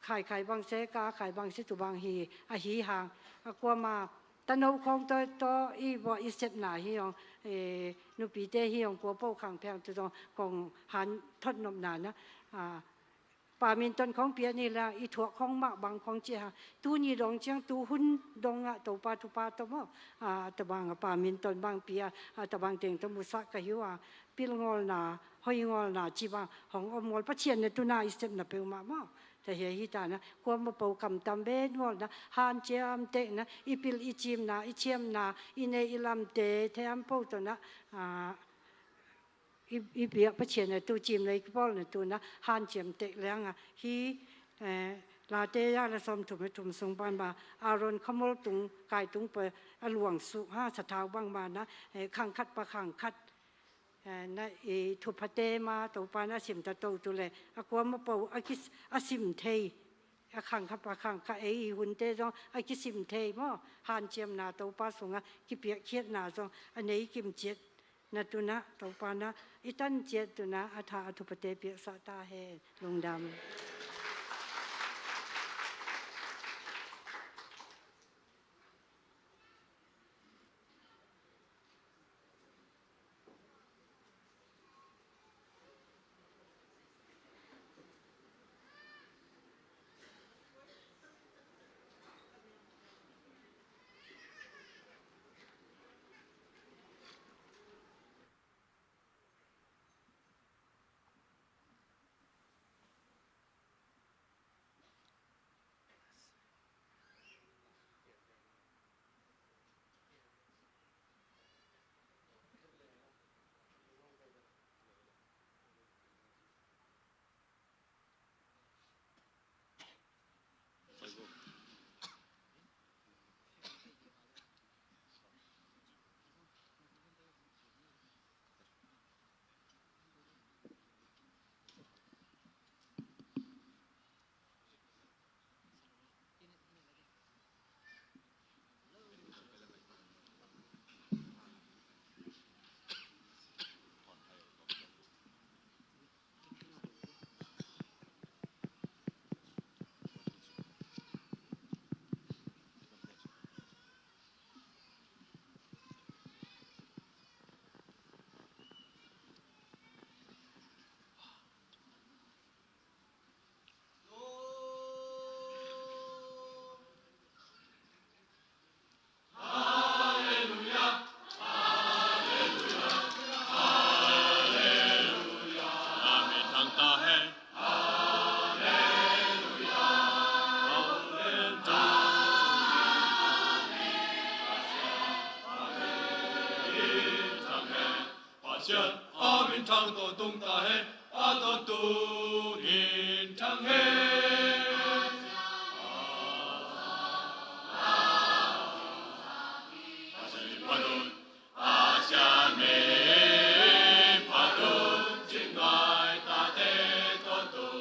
khai khai bang se, ka khai bang se tu bang hi, a hi hang, a kua ma, ta no khawng to, to i bua i set na hi hong, e, nupi te hi hong kua po khang pheng tu zong kong han thot nop na na, a, Pa min ton khawng pia ni la, i thuak khawng mah bang khawng ci ha. Tu ni dong ciang tu hun dong a, Topa thupha tawh maw. A, ta bang a pa min ton bang pia, a, ta bang teng tawh musak ka hiu a. Pil ngol na, hoi ngol na, ci bang hong om ngol Pathian na tu na i sep na peuh mah maw. Ta hia hi ta na, kua maw po kam tam bet ngol na, han ciam teh na, i pil i cim na, i ciam na, i nei i lam te, thiam po tawh na, a, i, i biak Pathian na tu cim lei kipawl na tu na hanciam tek leng a hi, eh, Late ya la sawm thum le thum sung pan ba Aaron khamol tung kai tung pa a luang su ha sathau bang ma na, eh, khang khat pa khang khat, eh, na i thuphate ma Topa na sim ta to tu le a kua ma po a ki a sim thei. A khang khat pa khang khat ei i hunte zong a kisim thei maw? Hanciamna Topa sungah kipiakkhiatna zong a nei kimciat na tu na Topa na i tan ciat tu na a tha a thupate piaksa ta hen. Lungdam. Thang tawh tung ta hen, a tawntung in thang hen. Pasian min phat un, Pasian min phat un, Cing Nuai tate tawntung.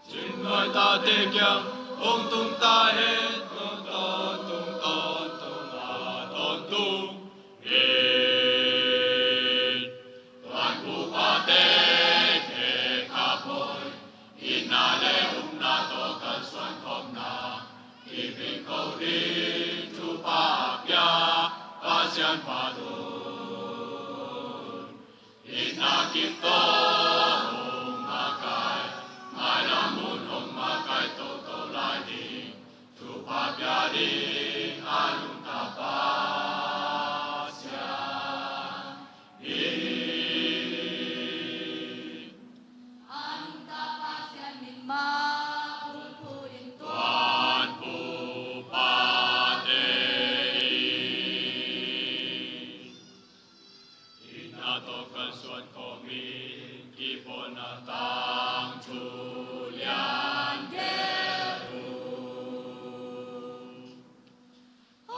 Cing Nuai tate kiang hong tung ta hen, tawntung, tawntung, tawntung, a tawntung in. Tuanpupate khe khaphuai, itna le upna tawh kalsuan khawmna, kip in ko ding thupha pia Pasian phat un. Itna kip tawh hong makaih, mailam hun hong makaih toto lai ding, thupha pia ding a nungta Pasian hi. A nungta Pasian min mah bulphuh in, tuanpupate in. Itna tawh kalsuan khawm in, kipawlna tangthu lian gen un.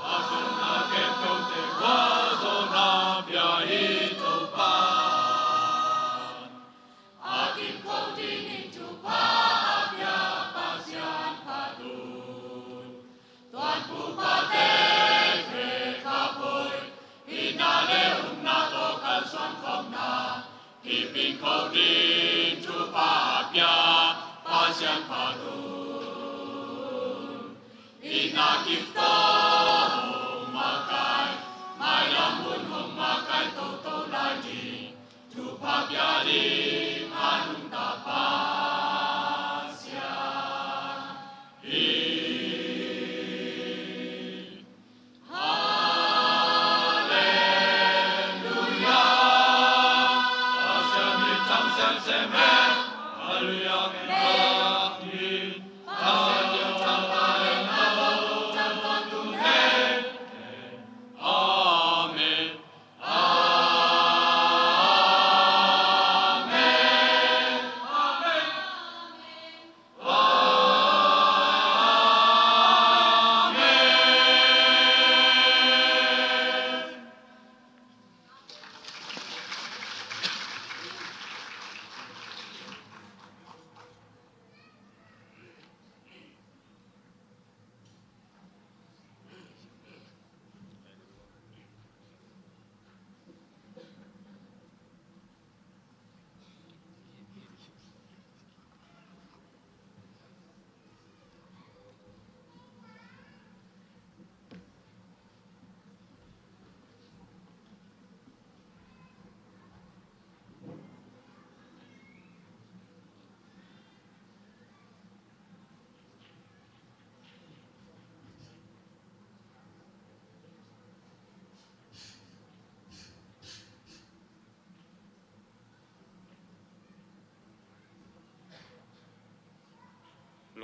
Haksatna khempeuhte khuazawhna pia hi Topa. A kip ko dingin thupha a pia Pasian phat un. Tuanpupate khe khaphuai, itna le upna tawh kalsuan khawmna, kip in ko ding thupha a pia Pasian phat un. Itna kip tawh hong makaih, mailam hun hong makaih toto lai ding, thupha pia ding a nungta Pasian hi. Halleluia. Pasian min thang semsem hen. Halleluia. Amen. Amen. Amen. Amen. Amen.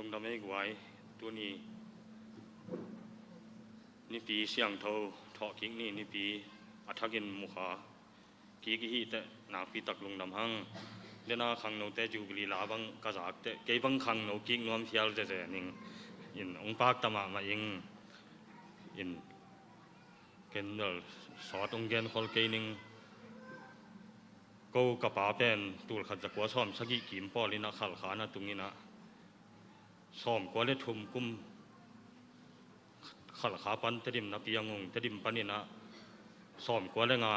Lungdam ei guai, tuni nipi siangtho, thawhkik ni nipi a thakin mukha kik i hih teh nakpi tak lungdam hang. Dena khangnote Jubilee la bang ka zak teh kei bang khangno kik nuam phial zeze ning. In hong pakta mahmah ing. In ken bel sawt hong genkhol kei ning. Ko ka pa pen tulkhat zakua sawm sagih kim pawl inah Khalkha na tung inah sawmkua le thum kum Khalkha pan Tedim na piang ung. Tedim pan inah sawmkua le nga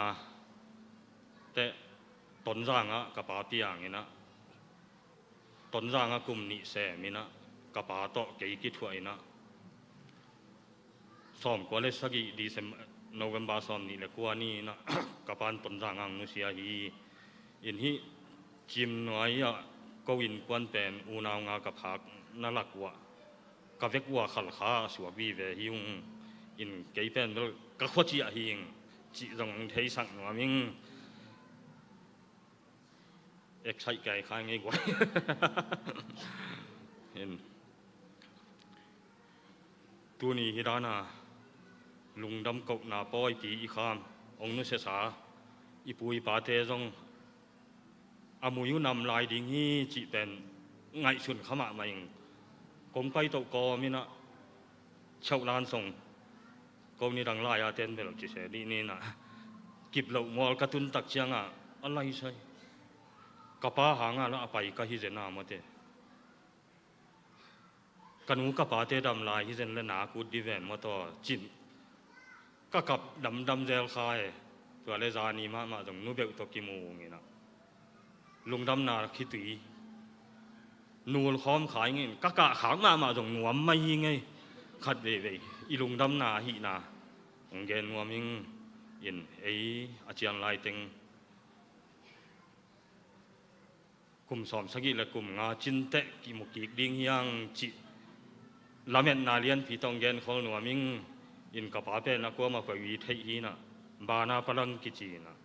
teh Tonzang ah ka pa piang inah Tonzang ah kum nih sem inah ka pa tawh kei kithuah inah sawmkua le sagih December, November sawmnih le kua ni inah ka pan Tonzang ah hong nusia hi. In hih Cimnuai ah ko innkuan pen unau nga ka phak na lak uah ka vek uah Khalkha a suak vive hi ung. In kei pen bel ka khua ciah hi ing cih zong hong theisak nuam ing. Excite kai khai ngei guai. In tuni hi dana lungdam kohna pawipi i kham hong nusiasa i pu i pate zong a mui uh nam lai ding hi cih pen ngaihsun kha mahmah ing. Kong paitoh kawm inah chauh lan song ko nidang lai-a ten bel cise dih ninah kip loh mual ka tuntak ciangah a laisai ka pa hanga lah a pai ka hi zena mawte. Ka nu ka pate dam lai hi zen le nak ut di ven maw taw cin ka kap damdam zel kha e. Tua le zani mahmah zong nu beuh tawh kimu nginah lungdamna khitui nul khawm khai ngin ka kah khak mahmah zong nuam mai hi ngei. Khat veivei i lungdamna ahihna hong gen nuam ing. In ei a cian lai teng kum sawm sagih le kum nga cinteh kimu kik ding hiang cih lametna lianpi tawh hong genkhol nuam ing. In ka pa pen a kuama pawh i theih hinah bana palang kici inah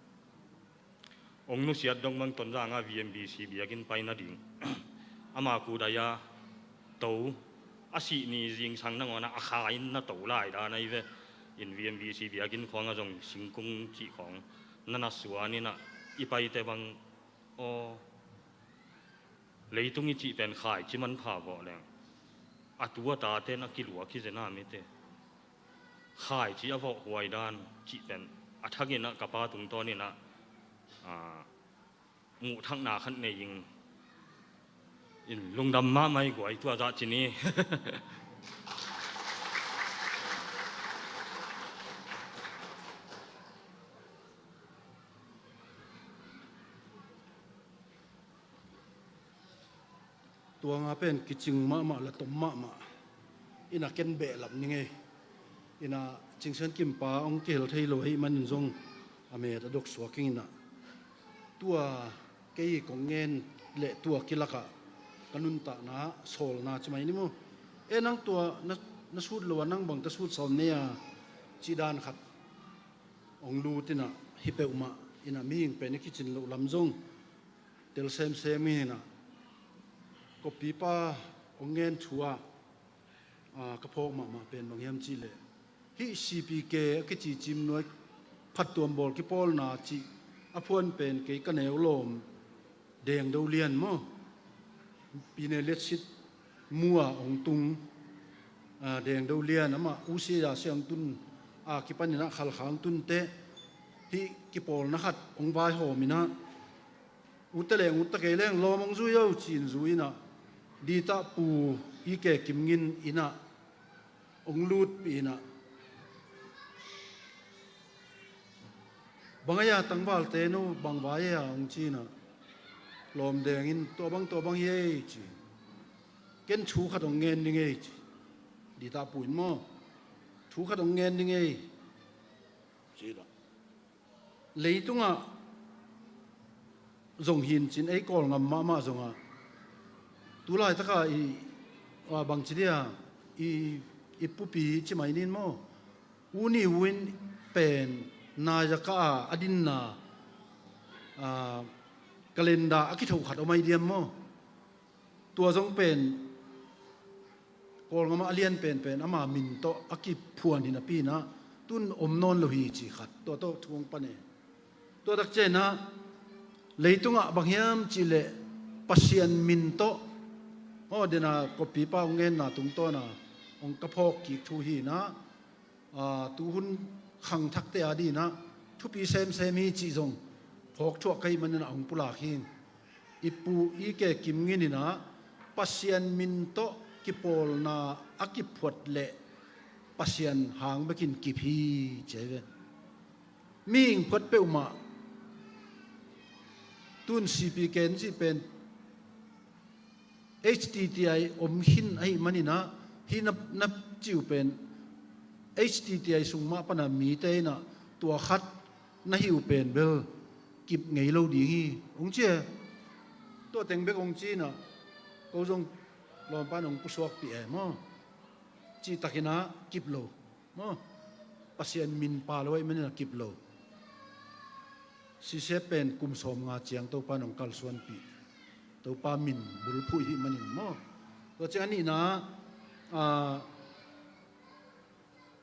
hong nusiat dong bang Tonzang ah V M B C biakinn pai nading ama kudai-a to a sih ni zingsang nangawnah a kha in na to lai dan ahi ve. In V M B C biakinn khawngah zong singkung cih khawng na na suan inah i paite bang aw leitung i cih pen khaici manpha vawh leng a tu a taten a kiluak hi zena mite khaici a vawh huai dan cih pen a thakinah ka pa tungtawn inah muhthakna khat nei ing. In lungdam mahmah i guai tua zah cin hi. Tua nga pen kicing mahmah la tom mahmah. Ina ken behlap ni ngei. Ina Cingsian Kimpa hong kihel thei lo ahih manin zong a met a dok suak ing ina. Tua kei kong ngen le tua kilakah ka nuntakna sawlna ci mai ni maw? E nang tua na, na sut lo a nang bang ta sut sawm nei a cih dan khat hong lut ina hi peuhmah ina mihing pen i kicin loh lam zong tel semsem hi ina. Koppipa hong ngen thu ah, aa, ka phawk mahmah pen bang hiam cihleh hih C P K a kici Cimnuai phattuam bawl kipawlna cih a phuan pen kei ka neu lawm Dengdo Lian maw? Pine Letsit mua hong tung, aa, Dengdo Lian amah U C A siangtun a kipanin ah Khalkha hong tun teh hih kipawlna khat hong vaihawm ina ute leng ute kei leng lawm hong zui o ci-in zui ina ditah pu i ke kim ngin ina hong lutpih ina bang a ia tangvalte no bang vai a ia hong ci ina lawm dengin tua bang tua bang hi ei ci. Ken thu khat hong ngen ding ei ci. Ditah pu in maw thu khat hong ngen ding ei ci ina. Leitungah zong hincin ei Kawl ngam mahmah zongah tulaitaka i, a, bangci dia i, i pupi ci mai nin maw? U Ni U in pen naizaka a a dinna, a, kalenda a kithoh khat om ai diam maw? Tua zong pen Kawlgam ah a lian penpen ama min tawh a kiphuan hi napi-in ah tun om nawn lo hi ci khat, tua tawh thu hong pan e. Tua tak ciangin ah leitungah bang hiam cih leh Pasian min tawh, aw, den a kawppipa hong genna tungtawn a hong ka phawk kik thu hi-in ah, aa, tuhun khangthakte a dingin ah thupi semsem hi cih zong phawk thuah ka hih manin ah hong pulak hi. I pu i ke Kim Ngin in ah Pasian min tawh kipawlna a kiphuat leh Pasian hang bekin kip hi ci hi ve. Mihing phuat peuhmah tun C P K N G pen H T T I om khin ahih manin ah, hih na, na cih uh pen H T T I sung mah pan a mite in ah tua khat na hih uh pen bel kip ngei lo ding hi hong ci e. Tua teng bek hong ci-in ah ko zong lawmpa in hong pusuakpih e maw. Cihtakin ah kip lo maw. Pasian min pha lo ahih manin ah kip lo. Sisep pen kum sawmnga ciang Topa in hong kalsuanpih, Topa min bulphuh i hih manin maw. Tua ciang a nihna, aa,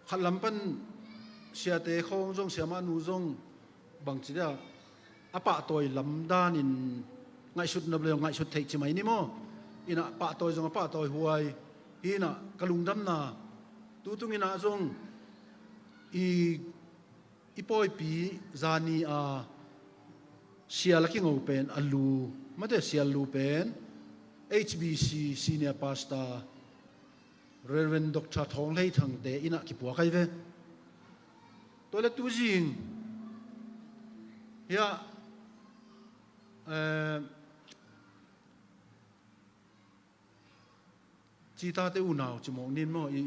khat lam pan siate khawng zong, siamahnu zong bangci dia a pahtawi lam danin ngaihsut nop le ngaihsut theih ci mai ni maw. In ah pahtawi zong a pahtawi huai hi-in ah ka lungdamna, tu tung in ah zong i, i pawipi zani a sial a kingo pen a lu, mate, sial lu pen H B C Senior Pastor Reverend Doctor Thawng Hlei Thangte in ah kipuak ahi ve. Tua le tuzing hiah, eh, Citate unau ci mawk ning maw, i,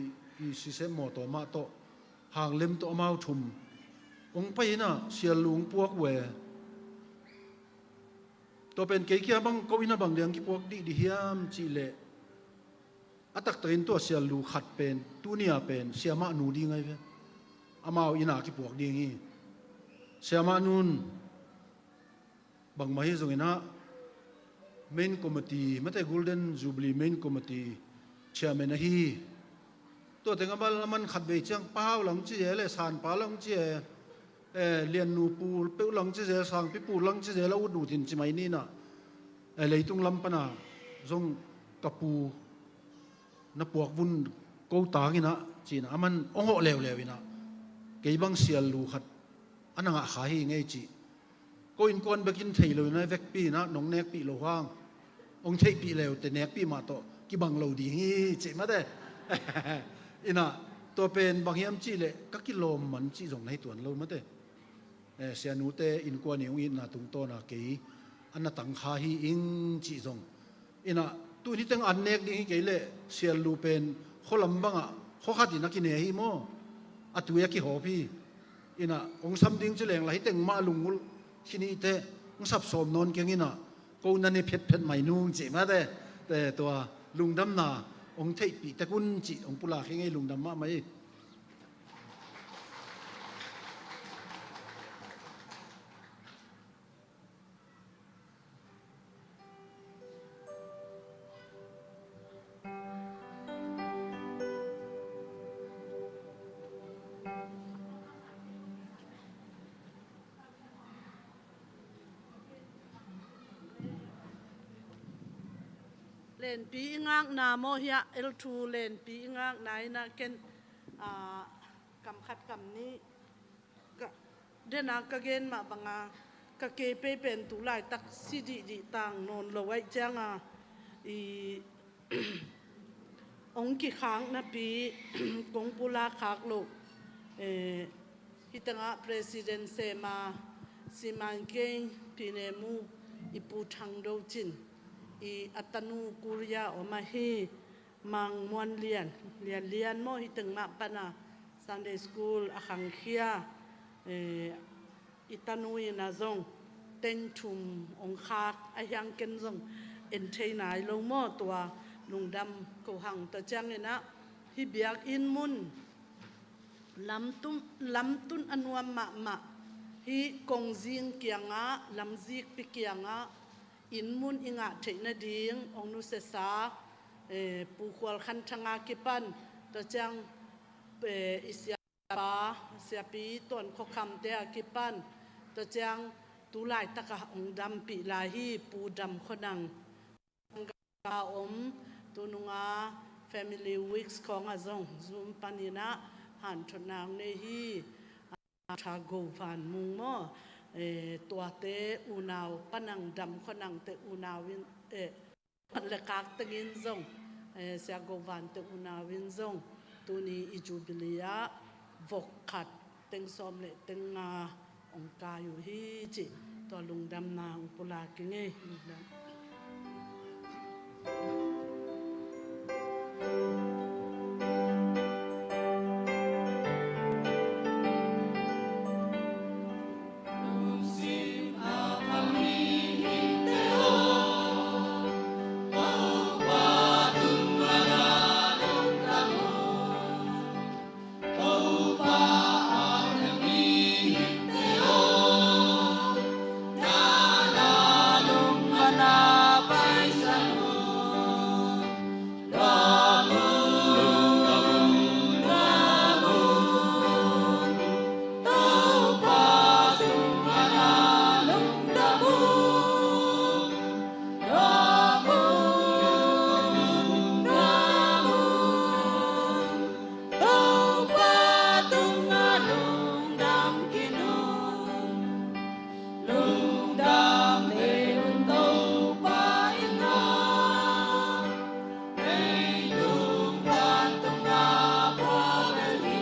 i Sisep mawtaw mah tawh, Hanglem tawh amau thum hong pai in ah sial lu hong puak uh e. Tua pen kei kia bang ko in ah bang ding kipuak dihdih hiam cih leh, a taktakin tua sial lu khat pen tuni-a pen siamahnu ding ahi ve. Amau in ah kipuak ding hi. Siamahnu in bangmah hi zongin ah Main Committee, mate, Golden Jubilee Main Committee Chairman ahi. Tua teng a bang a man khatvei ciang Pa Hau lang ci zel e, San Pa lang ci e, eh, Liannu Pu peuh lang ci zel, Sangpi Pu lang ci zel, a ut ut in ci mai ni in ah, eh, leitung lam pan a zong ka pu na puak vun ko tang in ah ci-in ah, a man hong hawh leuleu in ah, kei bang sial lu khat a na ngah kha hi ing ei cih. Ko innkuan bekin thei lo in ah vekpi in ah nong nekpih loh hang, hong theihpih le uh teh nekpih mah tawh kibang lo ding hi cih mate. In ah tua pen bang hiam cih leh ka kilawm man cih zong na hi tuan lo mate. Eh, sianute innkuan i hong itna tungtawn a kei a na tang kha hi ing cih zong. In ah tuni teng an nek ding hi kei leh sial lu pen khualam bangah khua khat in a kine hi maw. A tui a kihawp hi. In ah hong sam ding ci leng lah hih teng mah lungulh khin hi teh, hong sap sawm nawn keng in ah, ko na ne phetphet mai nung cih mate. Te tua lungdamna hong theihpih tek un cih hong pulak hi ing ei, lungdam mahmah hi. Lenpi i ngakna maw hiah, L two lenpi i ngakna in ah ken, ah, kam khat kam nih ka, den a ka gen mah banga ka kei pei pen tu laitak si dihdih tang nawn lo ahih cianga, i, hong kikhak napi kong pulak khak loh, eh, hih tengah president sem a, siman kei, Pi Ne Mu, i Pu Thang Do Cin, i a tanu Korea om ahi, Mang Muan Lian, Lian Lian maw, hih teng mah pan a Sunday School a khangkhia, eh, i tanu in a zong teng thum hong khak a hiang ken zong en thei nai lo maw, tua lungdam ko hang. Tua ciangin ah hih biakinn mun lamtun, lamtun a nuam mahmah, hih kongzing kiangah, lamzikpi kiangah inn mun i ngah theih nading hong nusiasa eh, Pu Khual Khan Thang a kipan, tua ciang, eh, i siapa, siapi Tuan Khua Kham te a kipan, tua ciang tu laitak a hong dampih lai hi Pu Dam Khua Nang. Ka om, tunung a Family Weeks khawng ah zong Zoom panin ah hanthotna hong nei hi. Tha Go Van Mung maw, eh, tuate unau, Pa Nang Dam Khua Nang te unau in, eh, le kak tengin zong, eh, Sia Go Van te unau in zong tuni i Jubilee ah vok khat teng sawm le teng nga hong kai uh hi cih tua lungdamna hong pulak ing ei. Lungdam. Topa tungah lungdam khin un, lungdam ve un Topa in ah, leitung vantungah pha bel hi.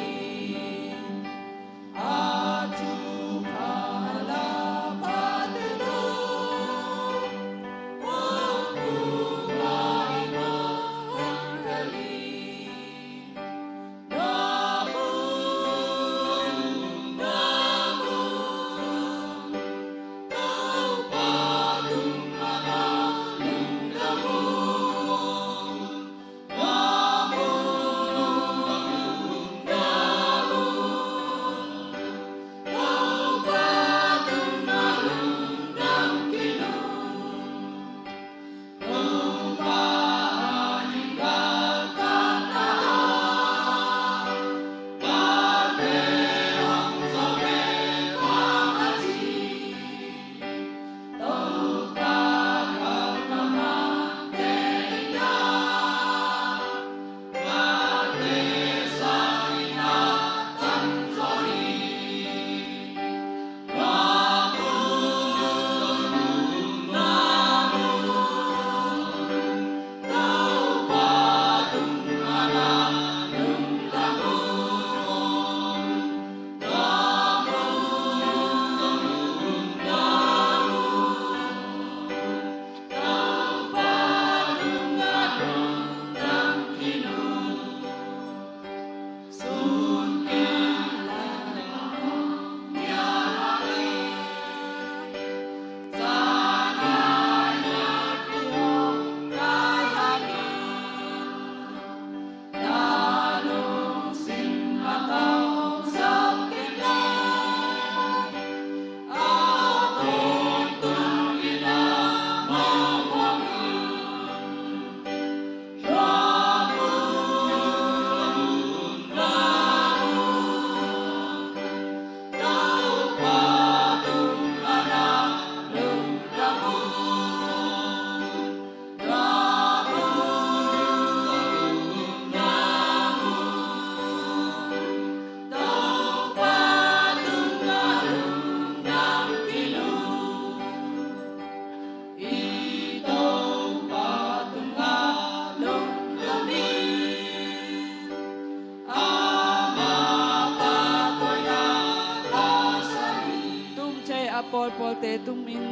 Tum thei a pawlpawlte tum in.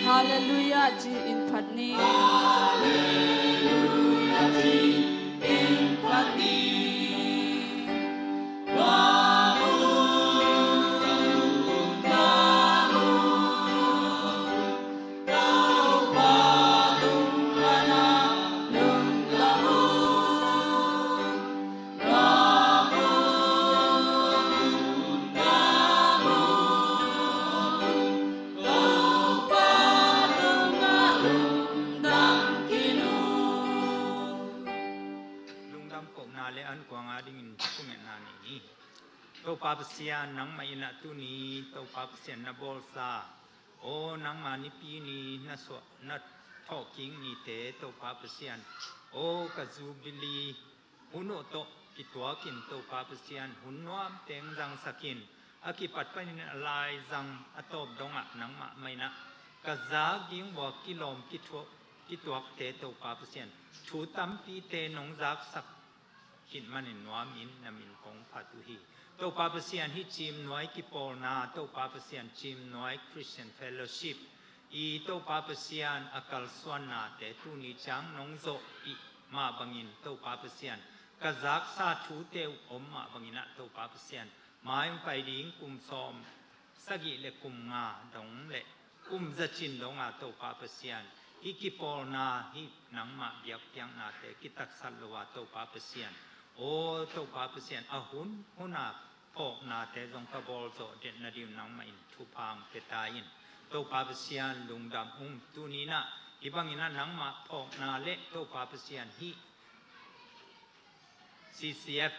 Halleluiah ci-in phat ni. Halleluiah ci-in phat ni. Topa Pasian, nangmah in ah tuni Topa Pasian na bawlsa, aw nangmah nipi ni na suah na thawhkik nite Topa Pasian, aw ka Jubilee hun uh tawh kituakin Topa Pasian hun nuamteng zangsakin, a kipat panin a laizang a tawp dongah nangmah mah in ah ka zak ding vua kilawm kithuak kituakte Topa Pasian, thu tampite nong zaksak khit manin nuamin na min kong phat uh hi. Topa Pasian, hih Ciimnuai kipawlna, Topa Pasian, Ciimnuai Christian Fellowship i Topa Pasian a kalsuannate tuni ciang nong zawhpih mah bangin Topa Pasian, ka zaksa thute uh om mah bangin ah Topa Pasian, mai hong pai ding kum sawm sagih le kum nga dong le kum zacin dong a Topa Pasian, hih kipawlna, hih nangmah biakpiaknate kitaksat lo a Topa Pasian, aw Topa Pasian, a hun hun a phawknate zong ka bawlzawh det nading nangmah in thupha hong pia ta in. Topa Pasian, lungdam ung. Tuni in ah hih bangin ah nangmah phawkna le Topa Pasian, hih C C F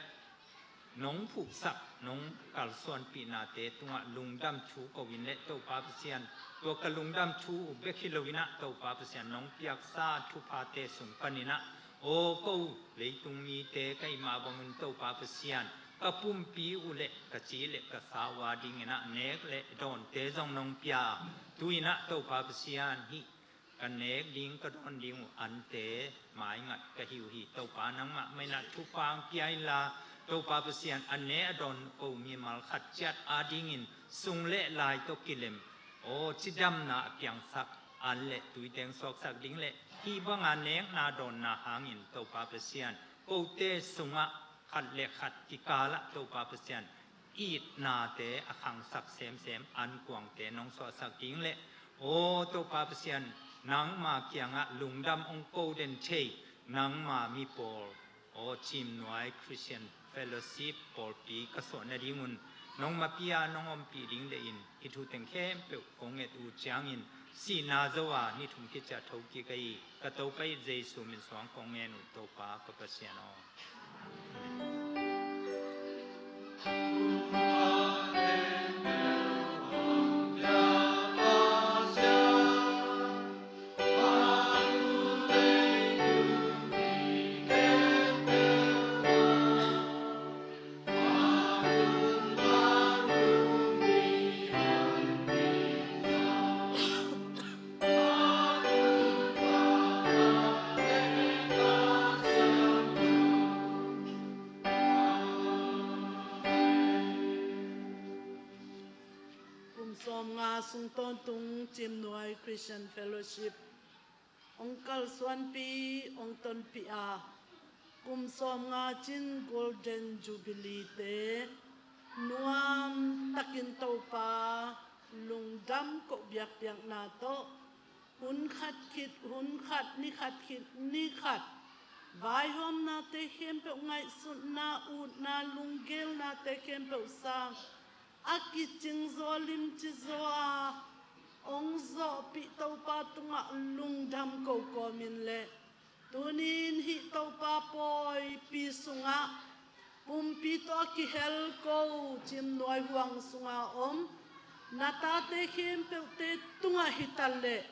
nong phuhsak, nong kalsuanpihnate tungah lungdam thu ko in le Topa Pasian, tua ka lungdam thu uh bek hi lo in ah Topa Pasian, nong piaksa thuphate sung panin ah, aw ko leitung mite ka hih mah bangun Topa Pasian, ka pumpi uh le ka ci le ka sa uh a dingin ah nek le dawnte zong nong pia. Tu in ah Topa Pasian, hih ka nek ding ka dawn ding uh ante maingat ka hi uh hi. Topa, nangmah mah in ah thupha hong pia inla, Topa Pasian, a ne a dawn ko mimal khat ciat a dingin sung le lai tawh kilem, aw cidamna a piangsak an le tuiteng suaksak ding le hih banga nekna dawnna hangin Topa Pasian, kote sungah khat le khat kikalah Topa Pasian, itnate a khangsak semsem ankuangte nong suahsak ding le, aw Topa Pasian, nangma kiangah lungdam hong ko den thei, nangma mi pawl, aw Ciimnuai Christian Fellowship pawlpi ka suah nadingun nong mapia nong ompih ding dehin hih thu teng khempeuh kong nget uh ciangin sihna zo a ni thum khit ciah thokik ahi ka Topa i Jesu min suang kong ngen uh, Topa ka Pasian aw. Kum sawmnga sung tawntung Ciimnuai Christian Fellowship hong kalsuanpih, hong tonpih a, kum sawmnga cin Golden Jubilee te nuam takin Topa lungdam koh biakpiakna tawh hun khat khit hun khat, ni khat khit ni khat vaihawmnate khempeuh, ngaihsutna, utna, lunggelnate khempeuh sang a kicingzaw limcizaw a hong zawhpih Topa tungah lungdam ko kawmin le, tunin hih Topa pawipi sungah pumpi tawh a kihel ko Ciimnuai huang sunga om na tate khempeuhte tungah hi ta leh,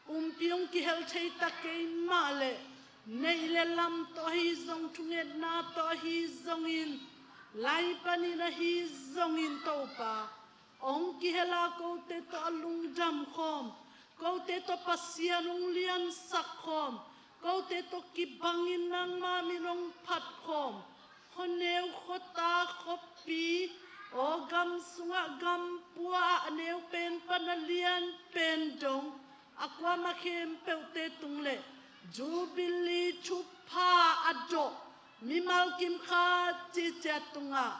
pumpi hong kihel thei ta kei mah leh, neih le lam tawh ahi zong, thungetna tawh ahi zongin, lai panin ahi zongin Topa hong kihel a kote tawh a lungdam khawm, kote tawh Pasian hong liansak khawm, kote tawh kibangin nangma min hong phat khawm, khuaneu khuata khuapi, aw gam sungah gam pua ah a neu pen pan a lian pen dong a kuamah khempeuhte tung le Jubilee thupha a dawh mimal kim khat ciciat tungah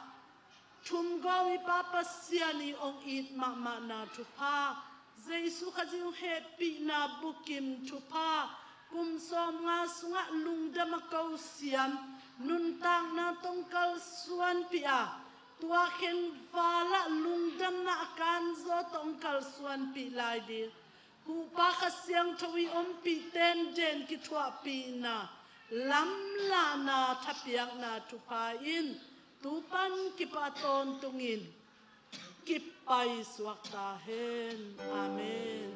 thumgawh i Pa Pasian i hong it mahmahna thupha, Jesu Khazih hong hehpihna bukim thupha, kum sawmnga sungah lungdam a ko siam nuntakna tawh hong kalsuanpih a, tua khen valah lungdamna a kanzaw tawh hong kalsuanpih lai ding Huhpa Kha Siangtho i ompih tenden kithuahpihna, lamlahna, thapiakna thupha in tu pan kipahtawntungin kipaisuak ta hen. Amen.